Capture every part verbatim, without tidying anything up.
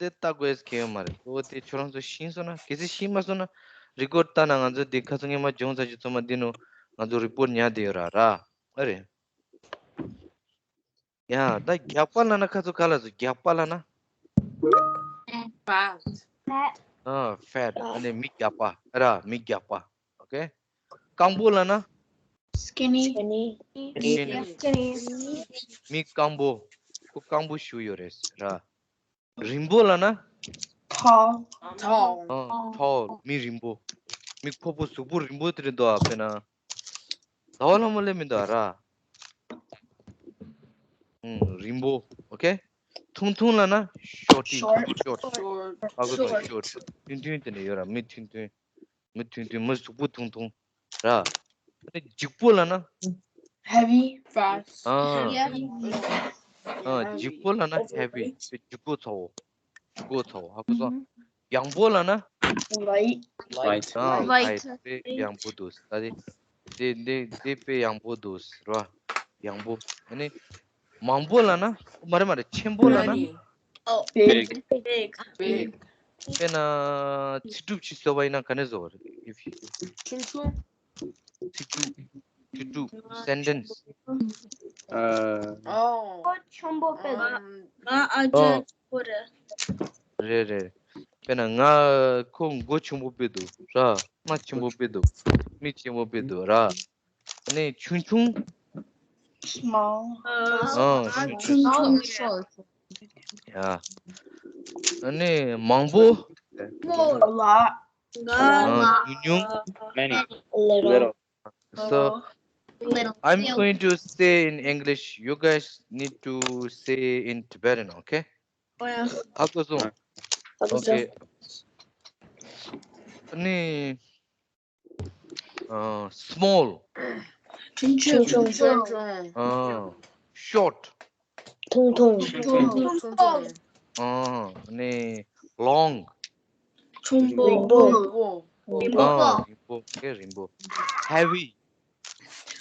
དེ་ལྟ་དགོས་ཁེལ་ཡོད་མ་རེད། གཙོ་བོ་དེ་ཁྱོད་རང་ཚོ་ཤེས་སོང་ན། གལ་སྲིད་ཤེས་མ་སོང་ན་རི་ཀོར་ཌི་ལྟ་ན། ང་ཚོ་དེ་ཁ་སང་སྔོན་མ་སྦྱོང་ཚར་རྒྱུ་ཚང་མ་འདི་ནང་ང་ཚོ་རི་པོར་ཊི་ཉར་བསྡད་ཡོད་ར། ར་ཨ་རེད། ཡ་ད་རྒྱགས་པ་ལབ་ན་ཁ་ཚོ་ག་ལ་ཚོ་རྒྱགས་པ་ལབ་ན། Fat. ཨ་ཕེཊ། ཨ་ནི་མི་རྒྱགས་པ་ར། མི་རྒྱགས་པ། ཨོ་ཁེ། སྐམ་པོ་ལབ་ན། Skinny. Skinny. Skinny. མི་སྐམ་པོ། ཁོ་སྐམ་པོ་ཞིག་ཡོད་རེད་ར། རིང་པོ་ལབ་ན། Tall. Tall. ཨ་ཊོལ། མི་རིང་པོ། མི་ཕོ་པོ་གཟུགས་པོ་རིང་པོ་དེ་རེད་འདུག་ཨ། དཔེར་ན་ཟླ་བ་ལྷ་མོ་ལབ་མི་འདུག་ཨ་ར། ཨུམ། རིང་པོ། ཨོ་ཁེ། ཐུང་ཐུང་ལབ་ན། ཤོར་ཊི། Short. ཤོར་ཊི། Short. ཨ་ཁུ་དང་ཤོར་ཊི། ཐུང་ཐུང་དེ་འདྲ་ཡོད་ར། མི་ཐུང་ཐུང་། མི་ཐུང་ཐུང་། མི་གཟུགས་པོ་ཐུང་ཐུང་ར། ཨ་ནི་ལྗིད་པོ་ལབ་ན། Heavy. Fat. ཨ། Heavy. ཨ་ལྗིད་པོ་ལབ་ན་ཧེ་བི། ལྗིད་པོ་ཚ་བོ། ལྗིད་པོ་ཚ་བོ། ཧ་གོ་སོང་། ཡང་པོ་ལབ་ན། Light. Light. ཨ་Light. ལའིཊ། དཔེ་ཡང་པོ་འདུག་ད་དེ། དེ་དེ་དེ་དཔེ་ཡང་པོ་འདུག་ར། ཡང་པོ། ཨ་ནི་མང་པོ་ལབ་ན། མ་རེད་མ་རེད། ཆེན་པོ་ལབ་ན། Many. Oh. Big. Big. Big. དཔེར་ན་ཚིག་གྲུབ་ཅིག་བཟོ་བ་ཡིན་ན་ག་ནས་བཟོ་བ་རེད། If you ཆུང་ཆུང་། ཚིག་གྲུབ། ཚིག་གྲུབ། སེན་ཊེན་སི། ཨ། ཨོ། ཁོ་ཆེན་པོ་དཔེ་འདུག་ང་ཨ་ཅག་ཨོ། ཆེན་པོ་རེད། རེད་རེད། དཔེར་ན་ང་ཁོ་མགོ་ཆེན་པོ་དཔེ་འདུག་ར། སྣ་ཆེན་པོ་དཔེ་འདུག་མིག་ཆེན་པོ་དཔེ་འདུག་ར། ཨ་ནི་ཆུང་ཆུང་། Small. ཨ། ཨ་ཆུང་ཆུང་། Small. Short. ཡ། ཨ་ནི་མང་པོ། Small. A lot. ཨ་ཉུང་ཉུང་། Many. Little. So, little. I'm going to say in English. You guys need to say in Tibetan, okay? ཨ་གོ་སོང་། ཨ་གོ་སོང་། Okay. ཨ་ནི། ཨ། small. ཆུང་ཆུང་། ཆུང་ཆུང་། ཨ། short. ཐུང་ཐུང་། ཐུང་ཐུང་། ཨ་ནི་long. ཆེན་པོ། རིང་པོ། རིང་པོ། ཨ་རིང་པོ། ཨོ་ཁེ། རིང་པོ། heavy.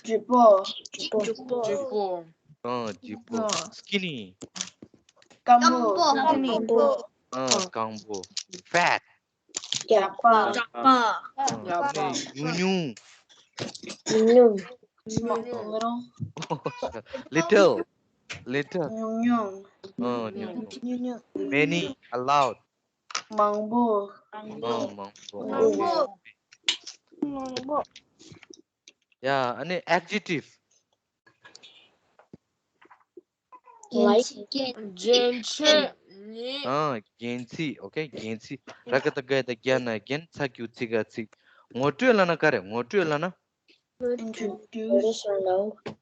ལྗིད་པོ། ལྗིད་པོ། ལྗིད་པོ། ཨ་ལྗིད་པོ། skinny. སྐམ་པོ། སྐམ་པོ། ཨ་སྐམ་པོ། fat. རྒྱགས་པ། རྒྱགས་པ། ཨ་ཉུང་ཉུང་། ཉུང་ཉུང་། little. Little. ཉུང་ཉུང་། ཨ་ཉུང་ཉུང་། ཉུང་ཉུང་། many. A lot. མང་པོ། ཨ་མང་པོ། མང་པོ། མང་པོ། ཡ། ཨ་ནི་adjective. རྒྱན་ཆ། རྒྱན་ཆ་ནི། ཨ་རྒྱན་ཚིག་ཨོ་ཁེ། རྒྱན་ཚིག་ར་ག་བཏགས་རྒ་ཡ་བཏགས་རྒྱ་ན་རྒྱན། ཚ་གི་གུ་ཚི་ག་ཚིག་ངོ་སྤྲོད་ལབ་ན་ག་རེ། ངོ་སྤྲོད་ལབ་ན། Introduce.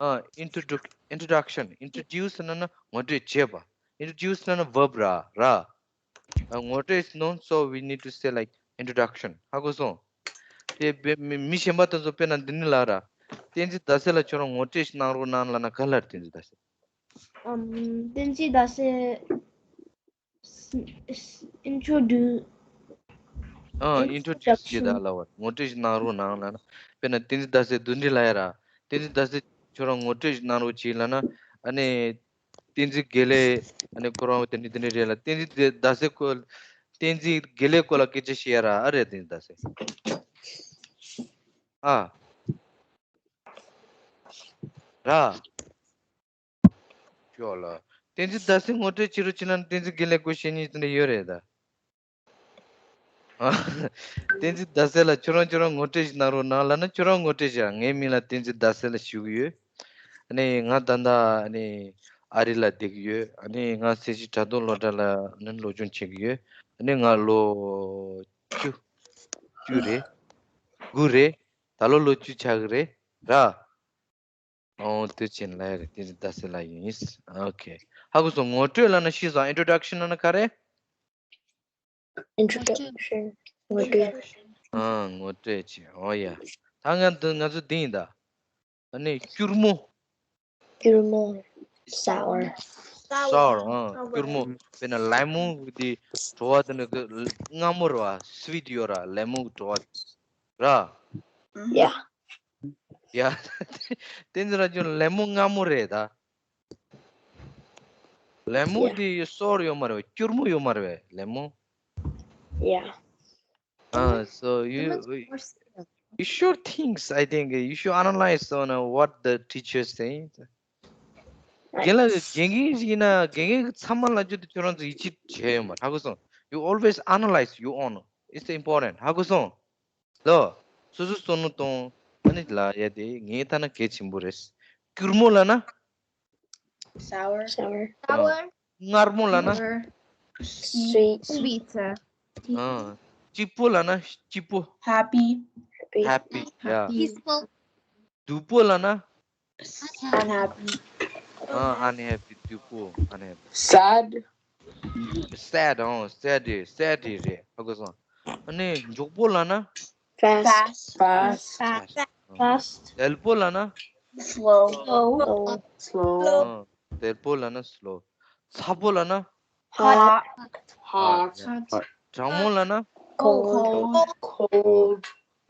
ཨ་introduc introduction. Introduce ལབ་ན་ངོ་སྤྲོད་བྱེད་པ། Introduce ལབ་ན་verb ར། ར། ཨ་ངོ་སྤྲོད་is known, so we need to say like introduction. ཧ་གོ་སོང་། དེ་བེ་མི་མི་གཞན་པ་དེ་ཚོ་དཔེར་ན་འདི་ནི་ལབ་ར། བསྟན་འཛིན་ཟླ་ཟེར་ལ་ཁྱོད་རང་ངོ་སྤྲོད་ཞིག་གནང་རོགས་གནང་ལབ་ན་ག་ལབ། བསྟན་འཛིན་ཟླ་ཟེར། ཨམ། བསྟན་འཛིན་ཟླ་ཟེར། Introduce. ཨ་introduce བྱེད་ད་ལབ་པ། ངོ་སྤྲོད་ཞིག་གནང་རོགས་གནང་ལབ་ན། དཔེར་ན་བསྟན་འཛིན་ཟླ་ཟེར་འདི་འདྲ་ལབ་ཡ་ར། བསྟན་འཛིན་ཟླ་ཟེར་ཁྱོད་རང་ངོ་སྤྲོད་ཞིག་གནང་རོགས་བྱེད་ལབ་ན། ཨ་ནི། བསྟན་འཛིན་དགེ་ལེགས། ཨ་ནི་ཁོ་རང་དེ་འདྲ་དེ་འདྲ་རེད་ལ། བསྟན་འཛིན་དེ་ཟླ་ཟེར་སྐོར། བསྟན་འཛིན་དགེ་ལེགས་སྐོར་ལ་སྐད་ཆ་བཤད་ཡ་ར། ཨ་རེད། བསྟན་འཛིན་ཟླ་ཟེར། ཨ། ར། ཅོག་ལ། བསྟན་འཛིན་ཟླ་ཟེར་ངོ་སྤྲོད་བྱེད་རོགས་བྱེད་ན་བསྟན་འཛིན་དགེ་ལེགས་སྐོར་བཤད་མཁན་དེ་འདྲ་ཡོད་རེད་ད། ཨ། བསྟན་འཛིན་ཟླ་ཟེར་ལ་ཁྱོད་རང་ཁྱོད་རང་ངོ་སྤྲོད་ཞིག་གནང་རོགས་གནང་ལབ་ན་ཁྱོད་རང་ངོ་སྤྲོད་བྱ། ངའི་མིང་ལ་བསྟན་འཛིན་ཟླ་ཟེར་ལ་ཞུ་གི་ཡོད། ཨ་ནི་ང་ད་ལྟ་ཨ་ནི་ཨ་རི་ལ་བསྡད་ཀྱི་ཡོད། ཨ་ནི་ང་ཚེ་སྐྱིད་དྲ་ཐོག་སློབ་གྲྭ་ལ་ནི་སློབ་སྦྱོང་བྱེད་ཀྱི་ཡོད། ཨ་ནི་ང་ལོ་བཅུ། བཅུ་རེད། དགུ་རེད། ད་ལོ་ལོ་བཅུ་ཆགས་ཀྱི་རེད་ར། ཨོ་དེ་ཕྱིན་ལ་རེད། དེ་ཟླ་ཟེར་ལ་ཡིན། ཨོ་ཁེ། ཧ་གོ་སོང་། ངོ་སྤྲོད་ལབ་ན་ཤེས་སོང་། Introduction ལབ་ན་ག་རེ། Introduction. ངོ་སྤྲོད། ཨ་ངོ་སྤྲོད་བྱེད། ཨོ་ཡ། ད་ང་འདི་ང་ཚོ་འདི་ཡིན་ད། ཨ་ནི་སྐྱུར་མོ། སྐྱུར་མོ། Sour. Sour. ཨ་སྐྱུར་མོ། དཔེར་ན་ལེ་མོན་གྱི་དེ་བྲོ་བ་དེ་ནི་གི་མངར་མོ་རེད་པ། Sweet ཡོད་ར། ལེ་མོན་གྱི་བྲོ་བ་ར། Yeah. ཡ། བསྟན་འཛིན་ར་ཅུང་ལེ་མོན་མངར་མོ་རེད་ད། ལད་མོ་དེ་སོར་ཡོད་མ་རེད་པས། སྐྱུར་མོ་ཡོད་མ་རེད་པས། ལད་མོ། Yeah. Uh, so you you should think, I think you should analyze on uh, what the teacher saying. རྒན་ལགས་རྒན་རྒན་ཞིག་ཡིན་ན་རྒན་རྒན་གྱི་ཚང་མ་ལ་ཅོ་དེ་ཁྱོད་རང་ཚོ་ཡིད་ཆེས་བྱས་ཡོད་མ་རེད། ཧ་གོ་སོང་། You always analyze your own. It's important. ཧ་གོ་སོང་། ལོ། སོ་སོ་བསམ་བློ་གཏོང་། ཨ་ནི་ལ་ཡ་དེ་ངའི་ལྟ་ན་གལ་ཆེན་པོ་རེད། སྐྱུར་མོ་ལབ་ན། Sour. Sour. Sour. མངར་མོ་ལབ་ན། Sour. Sweet. Sweet. ཨ། སྐྱིད་པོ་ལབ་ན་སྐྱིད་པོ། Happy. Happy. Happy. Yeah. Peaceful. སྡུག་པོ་ལབ་ན། Unhappy. ཨ། unhappy. སྡུག་པོ། unhappy. Sad. Sad. ཨོ། sad. sad རེད། ཧ་གོ་སོང་། ཨ་ནི་མགྱོགས་པོ་ལབ་ན། Fast. Fast. fast. Fast. དལ་པོ་ལབ་ན། Slow. Slow. Slow. ཨ། དལ་པོ་ལབ་ན་slow. ཚ་པོ་ལབ་ན། Hot. Hot. གྲང་མོ་ལབ་ན། Cold. Cold.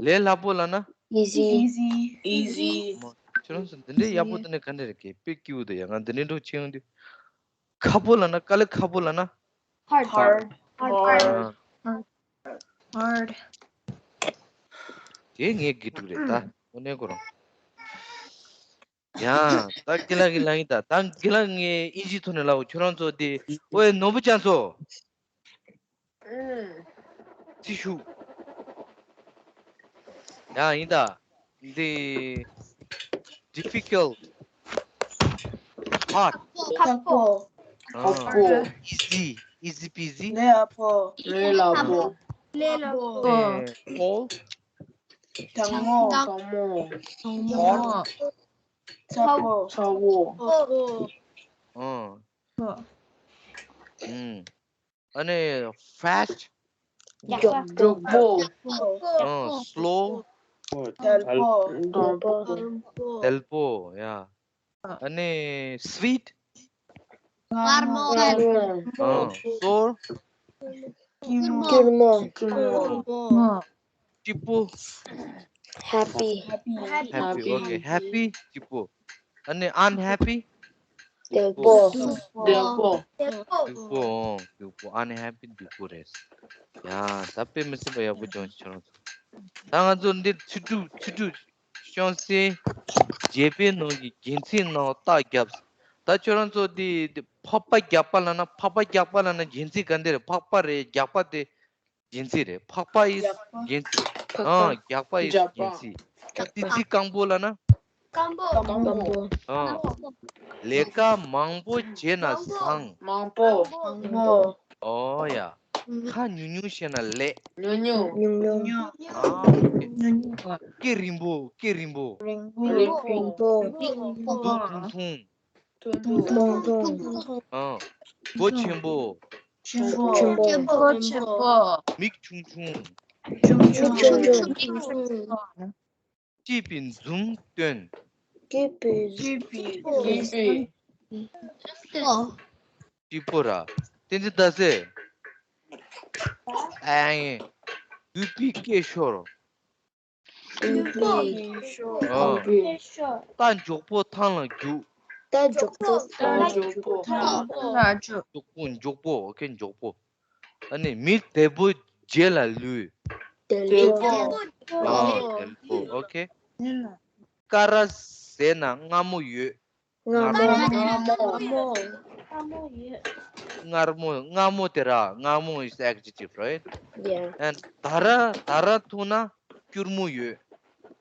ལས་སླ་པོ་ལབ་ན། Easy. Easy. Easy. ཁྱོད་རང་ཚོ་འདི་འདྲའི་ཡག་པོ་དེ་ནས་ག་འདྲ་རེད། གི་དཔེ་སྐྱིད་པོ་འདུག་ཡ། ང་འདི་འདྲའི་འགྲོ་ཆེ་ཡོང་དུས། ཁ་པོ་ལབ་ན། དཀའ་ལས་ཁག་པོ་ལབ་ན། Hard. Hard. Hard. Hard. དེ་ངའི་དགེ་ཕྲུག་རེད་ད། དངོས་གནས་ཁོ་རང་། ཡ། ད་དགེ་ལགས་ཀྱི་ལག་ཡིན་ད། ད་དགེ་ལགས་ངས་ཨིན་ཇིའི་ཐོག་ནས་ལབ། ཁྱོད་རང་ཚོ་དེ། ཨོའི་ནོར་བུ་ཅན་ཚོ། ཚིག་ཞུ། ཡ་ཡིན་ད། འདི། difficult. hard. ཁག་པོ། ཨ། ཁག་པོ། easy. easy peasy. ལས་སླ་པོ། ལས་སླ་པོ། ལས་སླ་པོ། ཨེ། cold. གྲང་མོ། གྲང་མོ། གྲང་མོ། ཚ་པོ། ཚ་པོ། ཚ་པོ། ཨ། ཨུམ། ཨ་ནི་fast. མགྱོགས་པོ། མགྱོགས་པོ། ཨ། slow. དལ་པོ། དལ་པོ། དལ་པོ། ཡ། ཨ་ནི་sweet. མངར་མོ། མངར་མོ། ཨ། sour. སྐྱུར་མོ། སྐྱུར་མོ། སྐྱུར་མོ། མོ། སྐྱིད་པོ། Happy. happy. okay. happy. སྐྱིད་པོ། ཨ་ནི་unhappy. དལ་པོ། དལ་པོ། སྡུག་པོ། ཨོ། སྡུག་པོ། unhappy. སྡུག་པོ་རེད། ཡ། ད་དཔེ་མི་སྲིད་པ་ཡག་པོ་བྱུང་། ཁྱོད་རང་ཚོ། ད་ང་ཚོ་འདི་ཆུ་ཕྲུག་ཆུ་ཕྲུག་ཤོང་སའི་བརྗེ་དཔེ་ནང་གི་རྒྱན་ཚིག་ནང་རྟགས་བརྒྱབ། ད་ཁྱོད་རང་ཚོ་འདི་འདི་འཕགས་པ་རྒྱགས་པ་ལབ་ན། འཕགས་པ་རྒྱགས་པ་ལབ་ན་རྒྱན་ཚིག་ག་འདི་རེད། འཕགས་པ་རེད། རྒྱགས་པ་དེ་རྒྱན་ཚིག་རེད། འཕགས་པ་is རྒྱན་ཚིག་ཨ། རྒྱགས་པ is རྒྱགས་པ། རྒྱན་ཚིག་བསྟན་འཛིན་སྐམ་པོ་ལབ་ན། སྐམ་པོ། སྐམ་པོ། ཨ། ལས་ཀ་མང་པོ་བྱས་ན་བཟང་། མང་པོ། མང་པོ། ཨོ་ཡ། ཁ་ཉུང་ཉུང་བཤད་ན་ལེགས། ཉུང་ཉུང་། ཉུང་ཉུང་། ཨ། ཨོ་ཁེ། སྐེ་རིང་པོ། སྐེ་རིང་པོ། རིང་པོ། རིང་པོ། སྡུག་ཐུང་ཐུང་། ཐུང་ཐུང་། ཐུང་ཐུང་། ཨ། མགོ་ཆེན་པོ། ཆེན་པོ། ཆེན་པོ། མགོ་ཆེན་པོ། མིག་ཆུང་ཆུང་། ཆུང་ཆུང་། ཆུང་ཆུང་། སྐྱེས་པའི་འཛུམ་སྟོན། སྐྱེས་པའི། སྐྱེས་པའི། སྐྱེས་པའི། སྐྱིད་པོ་ར། བསྟན་འཛིན་ཟླ་ཟེར། ཨ་ཡེ། གུས་པའི་སྐད་ཤོར། གུས་པའི། ཨ། རྟ་མགྱོགས་པོ་ཐང་ལ་རྒྱུག། རྟ་མགྱོགས་པོ། རྟ་མགྱོགས་པོ། ལ་འཇུ། མགྱོགས་པོ། མགྱོགས་པོ། ཨོ་ཁེ། མགྱོགས་པོ། ཨ་ནི་མི་བདེ་པོ་རྗེས་ལ་ལུས། དལ་དལ་པོ། པོ། ཨ། དལ་པོ། ཨོ་ཁེ། ཀ་ར་ཟས་ན་མངར་མོ་ཡོད། མངར་མོ། མངར་མོ། མངར་མོ། མངར་མོ་དེ་ར། མངར་མོ is adjective, right? Yeah. And ད་ར། ད་ར་འཐུང་ན་སྐྱུར་མོ་ཡོད།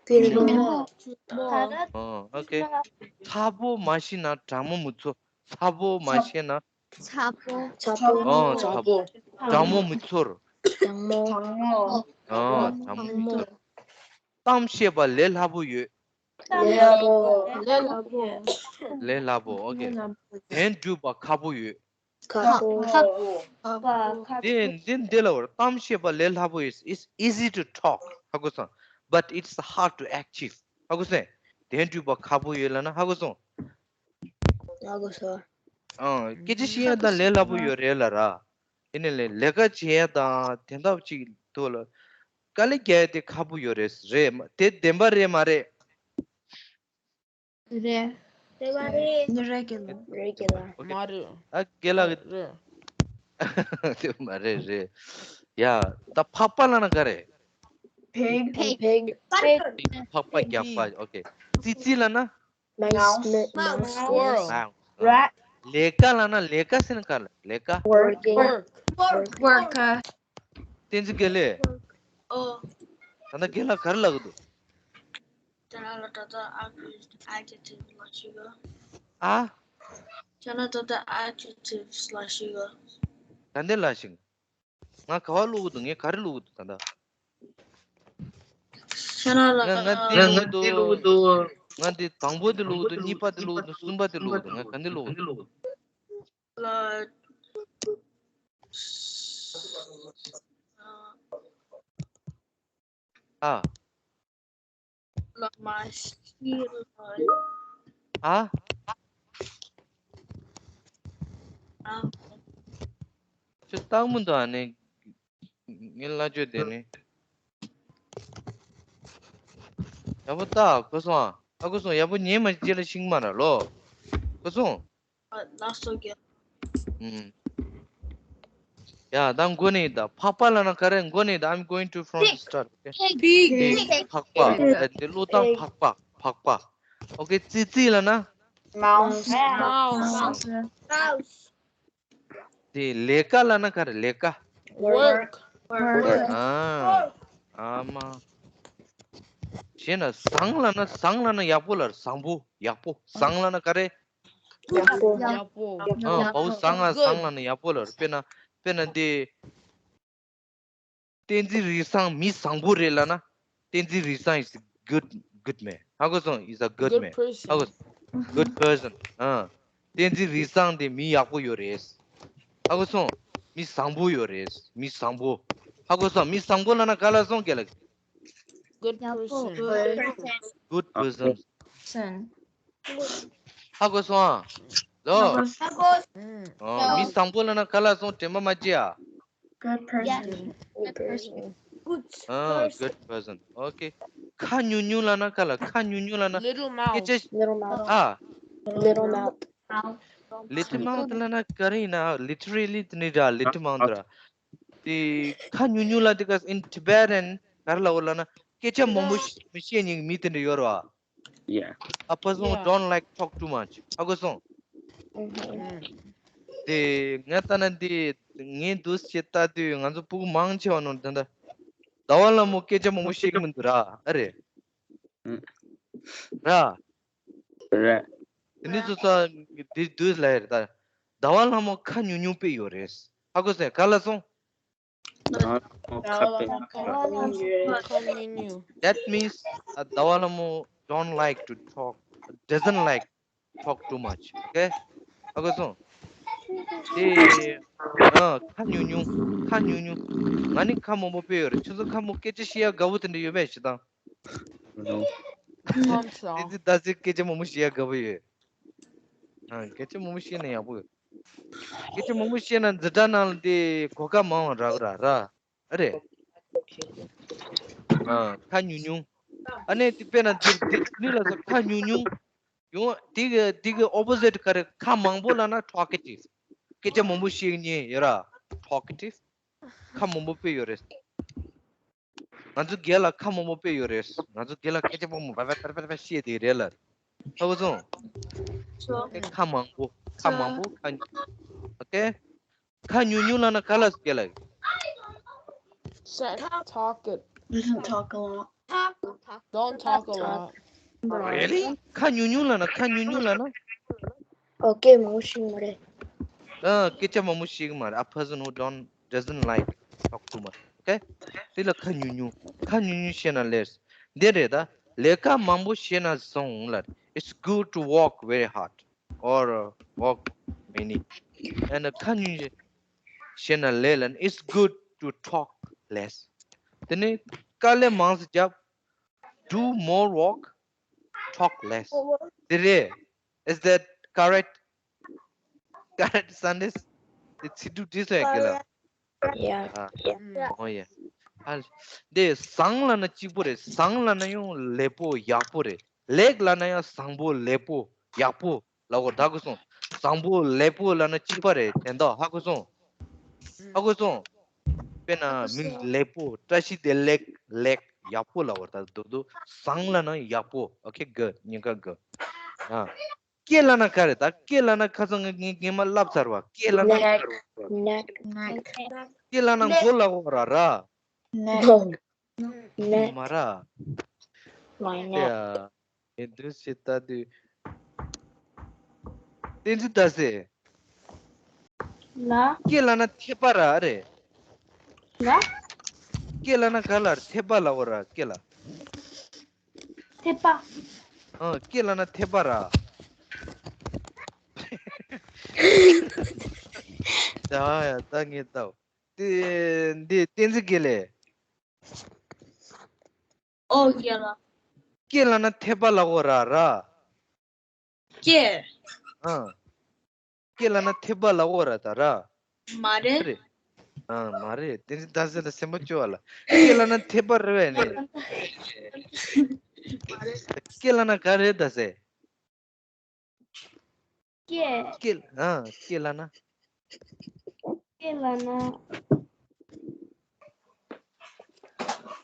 སྐྱུར་མོ། ཨོ། ཨོ་ཁེ། ཚ་པོ་མ་ཤེས་ན་གྲང་མོ་མི་ཚོར། ཚ་པོ་མ་ཤེས་ན། ཚ་པོ། ཨོ། ཚ་པོ། གྲང་མོ་མི་ཚོར། གྲང་མོ། ཨོ། གྲང་མོ་མི་ཚོར། གཏམ་བཤད་པ་ལས་སླ་པོ་ཡོད། ལས་སླ་པོ། ལས་སླ་པོ། ལས་སླ་པོ། ཨོ་ཁེ། དོན་སྒྲུབ་པ་ཁག་པོ་ཡོད། ཁག་པོ། ཁག་པོ། འདི་འདི་འདི་ལ་བར། གཏམ་བཤད་པ་ལས་སླ་པོ་ཡོད། It's easy to talk. ཧ་གོ་སོང་། But it's hard to achieve. ཧ་གོ་སོང་། དོན་སྒྲུབ་པ་ཁག་པོ་ཡོད་ལབ་ན་ཧ་གོ་སོང་། ཧ་གོ་སོང་། ཨང་། སྐད་ཆ་བཤད་ཡ་དང་ལས་སླ་པོ་ཡོད་རེད་ལ་ར། ཡིན་ནའི་ལས་ལས་ཀ་བྱེད་ཡ་དང་དེ་འདྲ་ཅིག་འདུག་ལ། དཀའ་ལས་རྒྱག་ཡ་དེ་ཁག་པོ་ཡོད་རེད། རེད་མ། དེ་བདེན་པ་རེད་མ་རེད། རེད། Regular. Regular. Okay. མ་རེད། ད་རྒན་ལགས་རེད། དེ་མ་རེད་རེད། ཡ། ད་ཕག་པ་ལབ་ན་ག་རེ། Pig. Pig. ཕག་པ་རྒྱགས་པ། Okay. ཙི་ཙི་ལབ་ན། Mouse. Mouse. Squirrel. Mouse. Rat. ལས་ཀ་ལབ་ན། ལས་ཀ་ཟེར་ན་ག་རེ། ལས་ཀ Working. Work. Worker. བསྟན་འཛིན་དགེ་ལེགས། ཨོ། ད་ལྟ་རྒན་ལགས་ག་རེ་ལབ་གི་འདུག་དེ་ལ་ལ་ད་ལྟ་ཨ་ཁུ་ཨ་ཁུ་ཏི་ལ་ཞིག་ག་ཨ། ཁྱེད་ལ་ད་ལྟ་ཨ་ཁུ་ཏི་ལ་ཞིག་ག་ད་འདི་ལ་ཞིག་ང་ག་བ་བླུག་གི་འདུག་ངས་ག་རེ་བླུག་གི་འདུག་ད་ལྟ། ཁྱེད་ལ་ལ་ང་ང་འདི་བླུག་གི་འདུག་ང་འདི་དང་པོ་འདི་བླུག་གི་འདུག་གཉིས་པ་འདི་བླུག་གི་འདུག་གསུམ་པ་འདི་བླུག་གི་འདུག་ང་ག་འདི་བླུག་གི་འདུག་ལ་ཨ། ལ་མ་ཤི་ལ་ཨ། ཨ། ཁྱོད་སྟག་མོ་འདུག་ཨ་ནི། ངའི་ལ་ཅོ་དེ་ནི། ཡག་པོ་ལྟ་གོ་སོང་ཨ། ཨ་གོ་སོང་། ཡག་པོ་ཉན་མ་རྗེས་ལ་ཤིང་མ་ར་ལོ། གོ་སོང་། ལགས་སོ་རྒན། ཨུམ། ཡ་ད་མགོ་ནས་ད་ཕག་པ་ལབ་ན་ག་རེ། མགོ་ནས་ད། I'm going to from the start. Okay. Pig. ཕག་པ། ཨ་དེ་བློ་བཏང་། ཕག་པ། ཕག་པ། Okay. ཙི་ཙི་ལབ་ན། Mouse. Mouse. Mouse. དེ་ལས་ཀ་ལབ་ན་ག་རེ། ལས་ཀ། Work. Work. ཨ། ཨ་མ། བྱས་ན་བཟང་ལབ་ན། བཟང་ལབ་ན་ཡག་པོ་ལ་བཟང་པོ། ཡག་པོ། བཟང་ལབ་ན་ག་རེ། ཡག་པོ། ཡག་པོ། ཨ་བའུ་བཟང་ང་། བཟང་ལབ་ན་ཡག་པོ་ལ། དཔེར་ན། དཔེར་ན་འདི། བསྟན་འཛིན་རིག་བཟང་མི་བཟང་པོ་རེད་ལབ་ན། བསྟན་འཛིན་རིག་བཟང་is a good, good man. ཧ་གོ་སོང་། Is a good Good man. ཧ་གོ། person. Good person. ཨ། བསྟན་འཛིན་རིག་བཟང་དེ་མི་ཡག་པོ་ཡོད་རེད། ཧ་གོ་སོང་། མི་བཟང་པོ་ཡོད་རེད། མི་བཟང་པོ། ཧ་གོ་སོང་། མི་བཟང་པོ་ལབ་ན་ག་ལ་སོང་། རྒན་ལགས། Good person. Good person. Son. ཧ་གོ་སོང་ཨ། ལོ། ཨུམ། ཨོ། མི་བཟང་པོ་ལབ་ན་ག་ལ་སོང་། དྲན་པ་མ་བརྗེད་ཨ། Good person. Good person. ཨ། Good person. Okay. ཁ་ཉུང་ཉུང་ལབ་ན་ག་ལ། ཁ་ཉུང་ཉུང་ལབ་ན། Little སྐད་mouth. ཆ། Little mouth. ཨ། Little mouth. Little mouth ལབ་ན་ག་རེ་ཡིན་ན། Literally དེ་ནི་ར། Little mouth ར། དེ་ཁ་ཉུང་ཉུང་ལབ་དེ་ག་in Tibetan ག་རེ་ལབ་ལབ་ན། སྐད་ཆ་མང་པོ་ཤ- མི་བཤད་མཁན་མི་དེ་འདྲ་ཡོད་ར། Yeah. A person who Yeah. don't like talk too much. ཧ་གོ་སོང་། Mm-hmm. ཨུམ། དེ་ང་ལྟ་ན་འདི་ངས་འདུག་སེ་ལྟ་དུས་ང་ཚོ་སྤུ་གུ་མང་ཆེ་བ་ནང་ད་ལྟ་ཟླ་བ་ལྷ་མོ་སྐད་ཆ་མང་པོ་བཤད་ཀྱི་མི་འདུག་ར། ཨ་རེད། ཨུམ། ར། Right. དེ་འདི་ཚོ་ས་འདི་འདུག་ལ་ཡ་རེད་ད། ཟླ་བ་ལྷ་མོ་ཁ་ཉུང་ཉུང་དཔེ་ཡོད་རེད། ཧ་གོ་སོང་། ག་ལ་སོང་། ཟླ་བ་ལྷ་མོ་ཁ་དཔེ། ཁ་ཉུང་ཉུང་། That means ཟླ་བ་ལྷ་མོ don't like to talk, doesn't like talk too much. Okay? ཧ་གོ་སོང་། དེ་ཨ་ཁ་ཉུང་ཉུང་། ཁ་ཉུང་ཉུང་། ང་ནི་ཁ་མང་པོ་དཔེ་ཡོད་རེད། ཁྱོད་ཚོ་ཁ་མོ་སྐད་ཆ་བཤད་ཡ་དགའ་པོ་དེ་འདྲ་ཡོད་པས་ཞེ་དང་། ཁམས་བཟང་། དེ་ཚོ་ད་ཚེ་སྐད་ཆ་མང་པོ་བཤད་ཡ་དགའ་པོ་ཡོད། ཨ་སྐད་ཆ་མང་པོ་བཤད་ན་ཡག་པོ་ཡོད། སྐད་ཆ་མང་པོ་བཤད་ན་འཛིན་གྲྭ་ནང་ལ་དེ་གོ་སྐབས་མང་བ་རག་ར་ར། ཨ་རེད། ཨ་ཁ་ཉུང་ཉུང་། ཨ་ནི་དེ་དཔེར་ན་དེ་དེ་ནི་ལ་སོགས་ཁ་ཉུང་ཉུང་། ཡང་དེ་གི་དེ་གི་opposite ག་རེ། ཁ་མང་པོ་ལབ་ན་talkative། སྐད་ཆ་མང་པོ་བཤད་མཁན་ཡོད་ར། Talkative། ཁ་མང་པོ་དཔེ་ཡོད་རེད། ང་ཚོ་སྒེར་ལ་ཁ་མང་པོ་དཔེ་ཡོད་རེད། ང་ཚོ་སྒེར་ལ་སྐད་ཆ་མང་པོ་བ་བ་བ་བ་བ་བཤད་དེ་རེད་ལ། ཧ་གོ་སོང་། ཁ་མང་པོ། ཁ་མང་པོ། ཁ། Okay. ཁ་ཉུང་ཉུང་ལབ་ན་ག་ལ་སྐད་ལ། Said talk it. Doesn't talk a lot. Don't talk a lot. Really? ཁ་ཉུང་ཉུང་ལབ་ན། ཁ་ཉུང་ཉུང་ལབ་ན། Okay, མང་པོ་ཤེས་མ་རེད། ཨ་སྐད་ཆ་མང་པོ་ཤེས་ཀྱི་མ་རེད། A person who don't, doesn't like talk too much. Okay? དེ་ལ་ཁ་ཉུང་ཉུང་། ཁ་ཉུང་ཉུང་བཤད་ན་ལེགས། འདི་རེད་ད། ལས་ཀ་མང་པོ་བྱས་ན་བཟང་ལ། It's good to work very hard or uh, work many. And ཁ་ཉུང་བྱས་ན་ལེགས་ལ། It's good to talk less. དེ་ནས་དཀའ་ལས་མང་ཙམ་རྒྱབ། Do more work, talk less. དེ་རེད། Is that correct? Correct sentence? དེ་ཚིག་གྲུབ་འགྲིག་སོང་ཡ་གི་ལ། Yeah. Oh yeah. ཨ་དེ་བཟང་ལབ་ན་གཅིག་པོ་རེད། བཟང་ལབ་ན་ཡང་ལེགས་པོ་ཡག་པོ་རེད། ལེགས་ལབ་ན་ཡང་བཟང་པོ་ལེགས་པོ། ཡག་པོ་ལབ་དགོས་རེད། ཧ་གོ་སོང་། བཟང་པོ་ལེགས་པོ་ལབ་ན་གཅིག་པ་རེད། དོན་དག་ཧ་གོ་སོང་། ཧ་གོ་སོང་། དཔེར་ན་མིང་ལེགས་པོ། བཀྲ་ཤིས་བདེ་ལེགས། ལེགས་ཡག་པོ་ལབ་དགོས་རེད། ད་འདུག་འདུག་བཟང་ལབ་ན་ཡག་པོ། ཨོ་ཁེ། གུཌ། ཉེན་ཁ་གུཌ། ཨ། སྐྱེ་ལབ་ན་ག་རེ། ད་སྐྱེ་ལབ་ན་ཁ་སང་ངས་ངས་ངས་མ་ལབ་ཚར་བ། སྐྱེ་ལབ་ན་ག་རེ། neck neck སྐྱེ་ལབ་ན་མགོ་ལབ་དགོས་ར་ར། neck neck མ་ར། my neck ཡ། ངས་འདུག་སེ་ལྟ་དུས། བསྟན་འཛིན་ཟླ་ཟེར། ལ། སྐྱེ་ལབ་ན་ཐེག་པ་ར་རེད། ལ། སྐྱེ་ལབ་ན་ག་ལ་རེད། ཐེག་པ་ལབ་དགོས་ར། སྐྱེ་ལ། ཐེག་པ། ཨ། སྐྱེ་ལབ་ན་ཐེག་པ་ར། ད་ཡ་ད་ངས་ལྟ། དེ་འདི་བསྟན་འཛིན་དགེ་ལེགས། ཨོ་ཡ་ལ། སྐྱེ་ལབ་ན་ཐེག་པ་ལབ་དགོས་ར་ར། སྐྱེ། ཨ། སྐྱེ་ལབ་ན་ཐེག་པ་ལབ་དགོས་ར་ད་ར། མ་རེད། རེད། ཨ། མ་རེད། བསྟན་འཛིན་ཟླ་ཟེར་ལ་སེམས་པ་སྐྱོ་བ་ལ། སྐྱེ་ལབ་ན་ཐེག་པ་རེད་པས་ནི། སྐྱེ་ལབ་ན་ག་རེ་ཟླ་ཟེར། སྐྱེ། སྐྱེ། ཨ། སྐྱེ་ལབ་ན། སྐྱེ་ལབ་ན།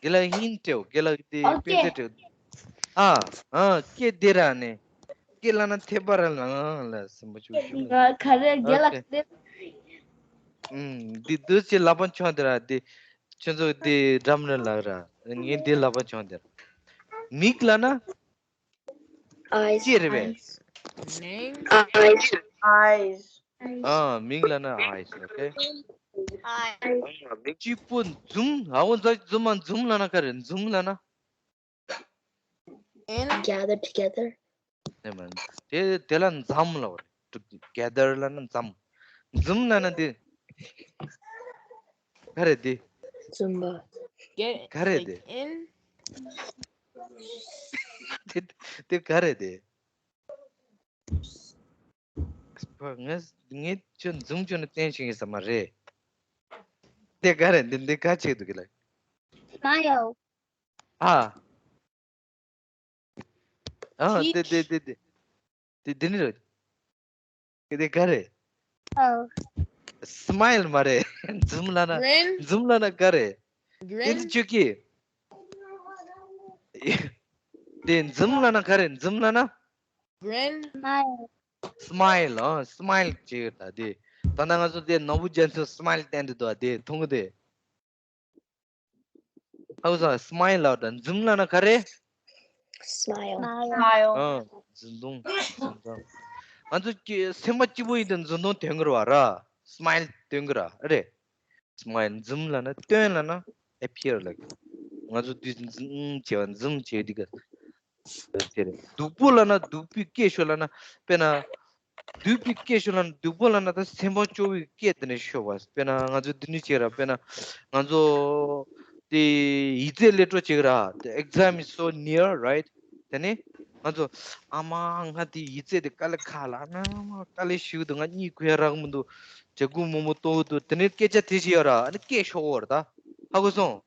དགེ་ལགས་ཧིན་སྤྲད། དགེ་ལགས་དེ། ཨོ། དཔེ་ཆ་སྤྲད། ཨ། ཨ། སྐྱེ་དེ་ར་ནི། སྐྱེ་ལབ་ན་ཐེག་པ་ར་ལ། ཨ་ལ་སེམས་པ་ཆུ་ཆུ། ག་རེ་དགེ་ལགས་དེ། ཨུམ། འདི་འདུག་སེ་ལག་པ་འཆང་དེ་ར་དེ། ཁྱོད་ཚོ་དེ་འགྲམ་ར་ལགས་ར། ངས་འདི་ལག་པ་འཆང་དེ་ར། མིག་ལབ་ན། eyes ཅི་རེད་པས། Eyes. Eyes. ཨ། མིང་ལབ་ན་eyes. Okay. Eyes. གཅིག་པོ་འཛུམ། ཨ། འོ་ཛ། འཛུམ། ཨ། འཛུམ་ལབ་ན་ག་རེ། འཛུམ་ལབ་ན། Gather together. ནས་མ། དེ་དེ་ལ་འཛམ་ལབ་རེད། Gather ལབ་ན་འཛམ། འཛུམ་ལབ་ན་དེ། ག་རེ་དེ། འཛུམ་པ། ག་རེ་དེ། དེ་དེ་ག་རེ་དེ། ངས་ངས་ཁྱོད་འཛུམ་ཁྱོད་ནས་བསྟན་ཤེས་ཀྱི་ས་མ་རེད། དེ་ག་རེད། འདི་འདི་ག་ཅིག་འདུག་གི་ལ། Smile. ཨ། ཨ། དེ་དེ་དེ་དེ། དེ་དེ་ནི་རེད། དེ་དེ་ག་རེད། Oh. Smile མ་རེད། འཛུམ་ལབ་ན། Grin. འཛུམ་ལབ་ན་ག་རེད། དེ་Grin. ཚོ་ཁྱོད་ཀྱིས། དེ་འཛུམ་ལབ་ན་ག་རེད། འཛུམ་ལབ་ན། Grin. Smile. Smile. ཨ། Smile བྱེད་ད་དེ། ད་ནང་ང་ཚོ་དེ་ནོར་བུ་རྒྱ་མཚོས་smile བསྟན་འདུག་དེ་མཐོང་གི་དེ། ཧའུ་ས་smile ལབ་ད། འཛུམ་ལབ་ན་ག་རེ། Smile. Smile. ཨ། འཛུམ་མདངས། འཛུམ་མདངས། ང་ཚོ་སྐྱེ་སེམས་པ་སྐྱིད་པོ་ཡིན་དུས་འཛུམ་མདངས་སྟོན་གི་རེད་བ་ར། Smile སྟོན་གི་ར། ཨ་རེད། Smile. འཛུམ་ལབ་ན་སྟོན་ལབ་ན་appear ལབ་གི། ང་ཚོ་དུས་འཛུམ་བྱེད་པ། འཛུམ་བྱེད་དུས་ག་དེ་རེད། སྡུག་པོ་ལབ་ན། སྡུག་པོའི་སྐད་ཤོར་ལབ་ན། དཔེར་ན། སྡུག་པའི་སྐད་ཤོར་ལབ་ན། སྡུག་པོ་ལབ་ན་ད་སེམས་པ་སྐྱོ་བའི་སྐད་དེ་ནས་ཤོར་བ། དཔེར་ན་ང་ཚོ་འདི་ནས་བྱེད་ར། དཔེར་ན་ང་ཚོ་དེ་ཡིག་ཚད་སླེབས་འགྲོ་བྱེད་ར། The exam is so near, right? དེ་ནས་ང་ཚོ་ཨ་མ་ང་དེ་ཡིག་ཚད་དེ་དཀའ་ལས་ཁག་ལ། ཨ་མ་དཀའ་ལས་ཞིག་འདུག་ང་གཉིད་ཁུག་ཡ་རག་མི་འདུག་བྱ་འགུལ་མང་པོ་གཏོང་གི་འདུག་དེ་ནས་སྐད་ཆ་དེ་བཤད་ཡོད་ར། ཨ་ནི་སྐད་ཤོར་བ་ར། ད་ཧ་གོ་སོང་།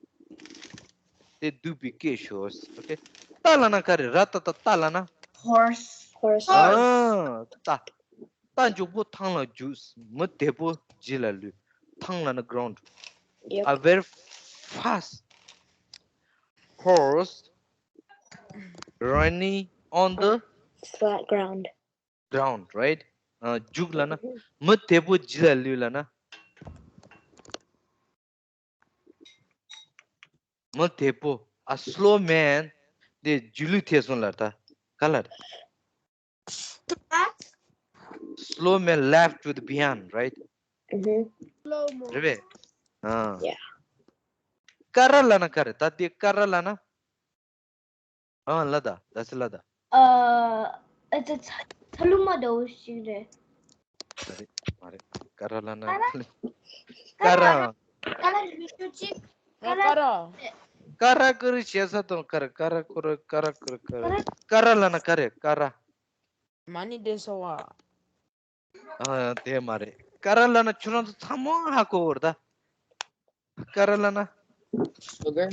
དེ་སྡུག་པའི་སྐད་ཤོར། Okay. རྟ་ལབ་ན་ག་རེ། ར་ཏ་ཏ། རྟ་ལབ་ན། Horse. Horse. ཨ། རྟ། རྟ་མགྱོགས་པོ་ཐང་ལ་རྒྱུག་མི་བདེ་པོ་རྗེས་ལ་ལུས། ཐང་ལབ་ན་ground. Yep. A very fast horse running on the flat ground. Ground, right? ཨ། རྒྱུག་ལབ་ན། མི་བདེ་པོ་རྗེས་ལ་ལུས་ལབ་ན། མི་བདེ་པོ། A slow man. དེ་རྒྱུག་ལུགས་ཐད་སོང་ལ། ད་ག་ལ་རེད། Slow man left to the behind, right? རེད་པས། ཨ། ཀ་ར་ལབ་ན་ག་རེ། ད་དེ་ཀ་ར་ལབ་ན། ཨ། ལ་ད། ད་སི་ལ་ད། ཨ། ཨ། ད་ཚ་ཚ་ལུ་མ་འདྲ་བོ་ཞིག་རེད། མ་རེད། མ་རེད། ཀ་ར་ལབ་ན། ཀ་ར། ཀ་ར། ཀ་ར་ཞིག་ཅིག་ཀ་ར། ཀ་ར་ཀ་ར་བྱེད་ས་དང་། ཀ་ར་ཀ་ར་ཀ་ར་ཀ་ར་ཀ་ར། ཀ་ར་ལབ་ན་ག་རེ། ཀ་ར། མ་ཎི་བཟླས་སོང་བ། ཨ། དེ་མ་རེད། ཀ་ར་ལབ་ན་ཁྱོད་རང་ཚོ་ཚང་མ་ཧ་གོ་བ་རེད་ད། ཀ་ར་ལབ་ན། Sugar.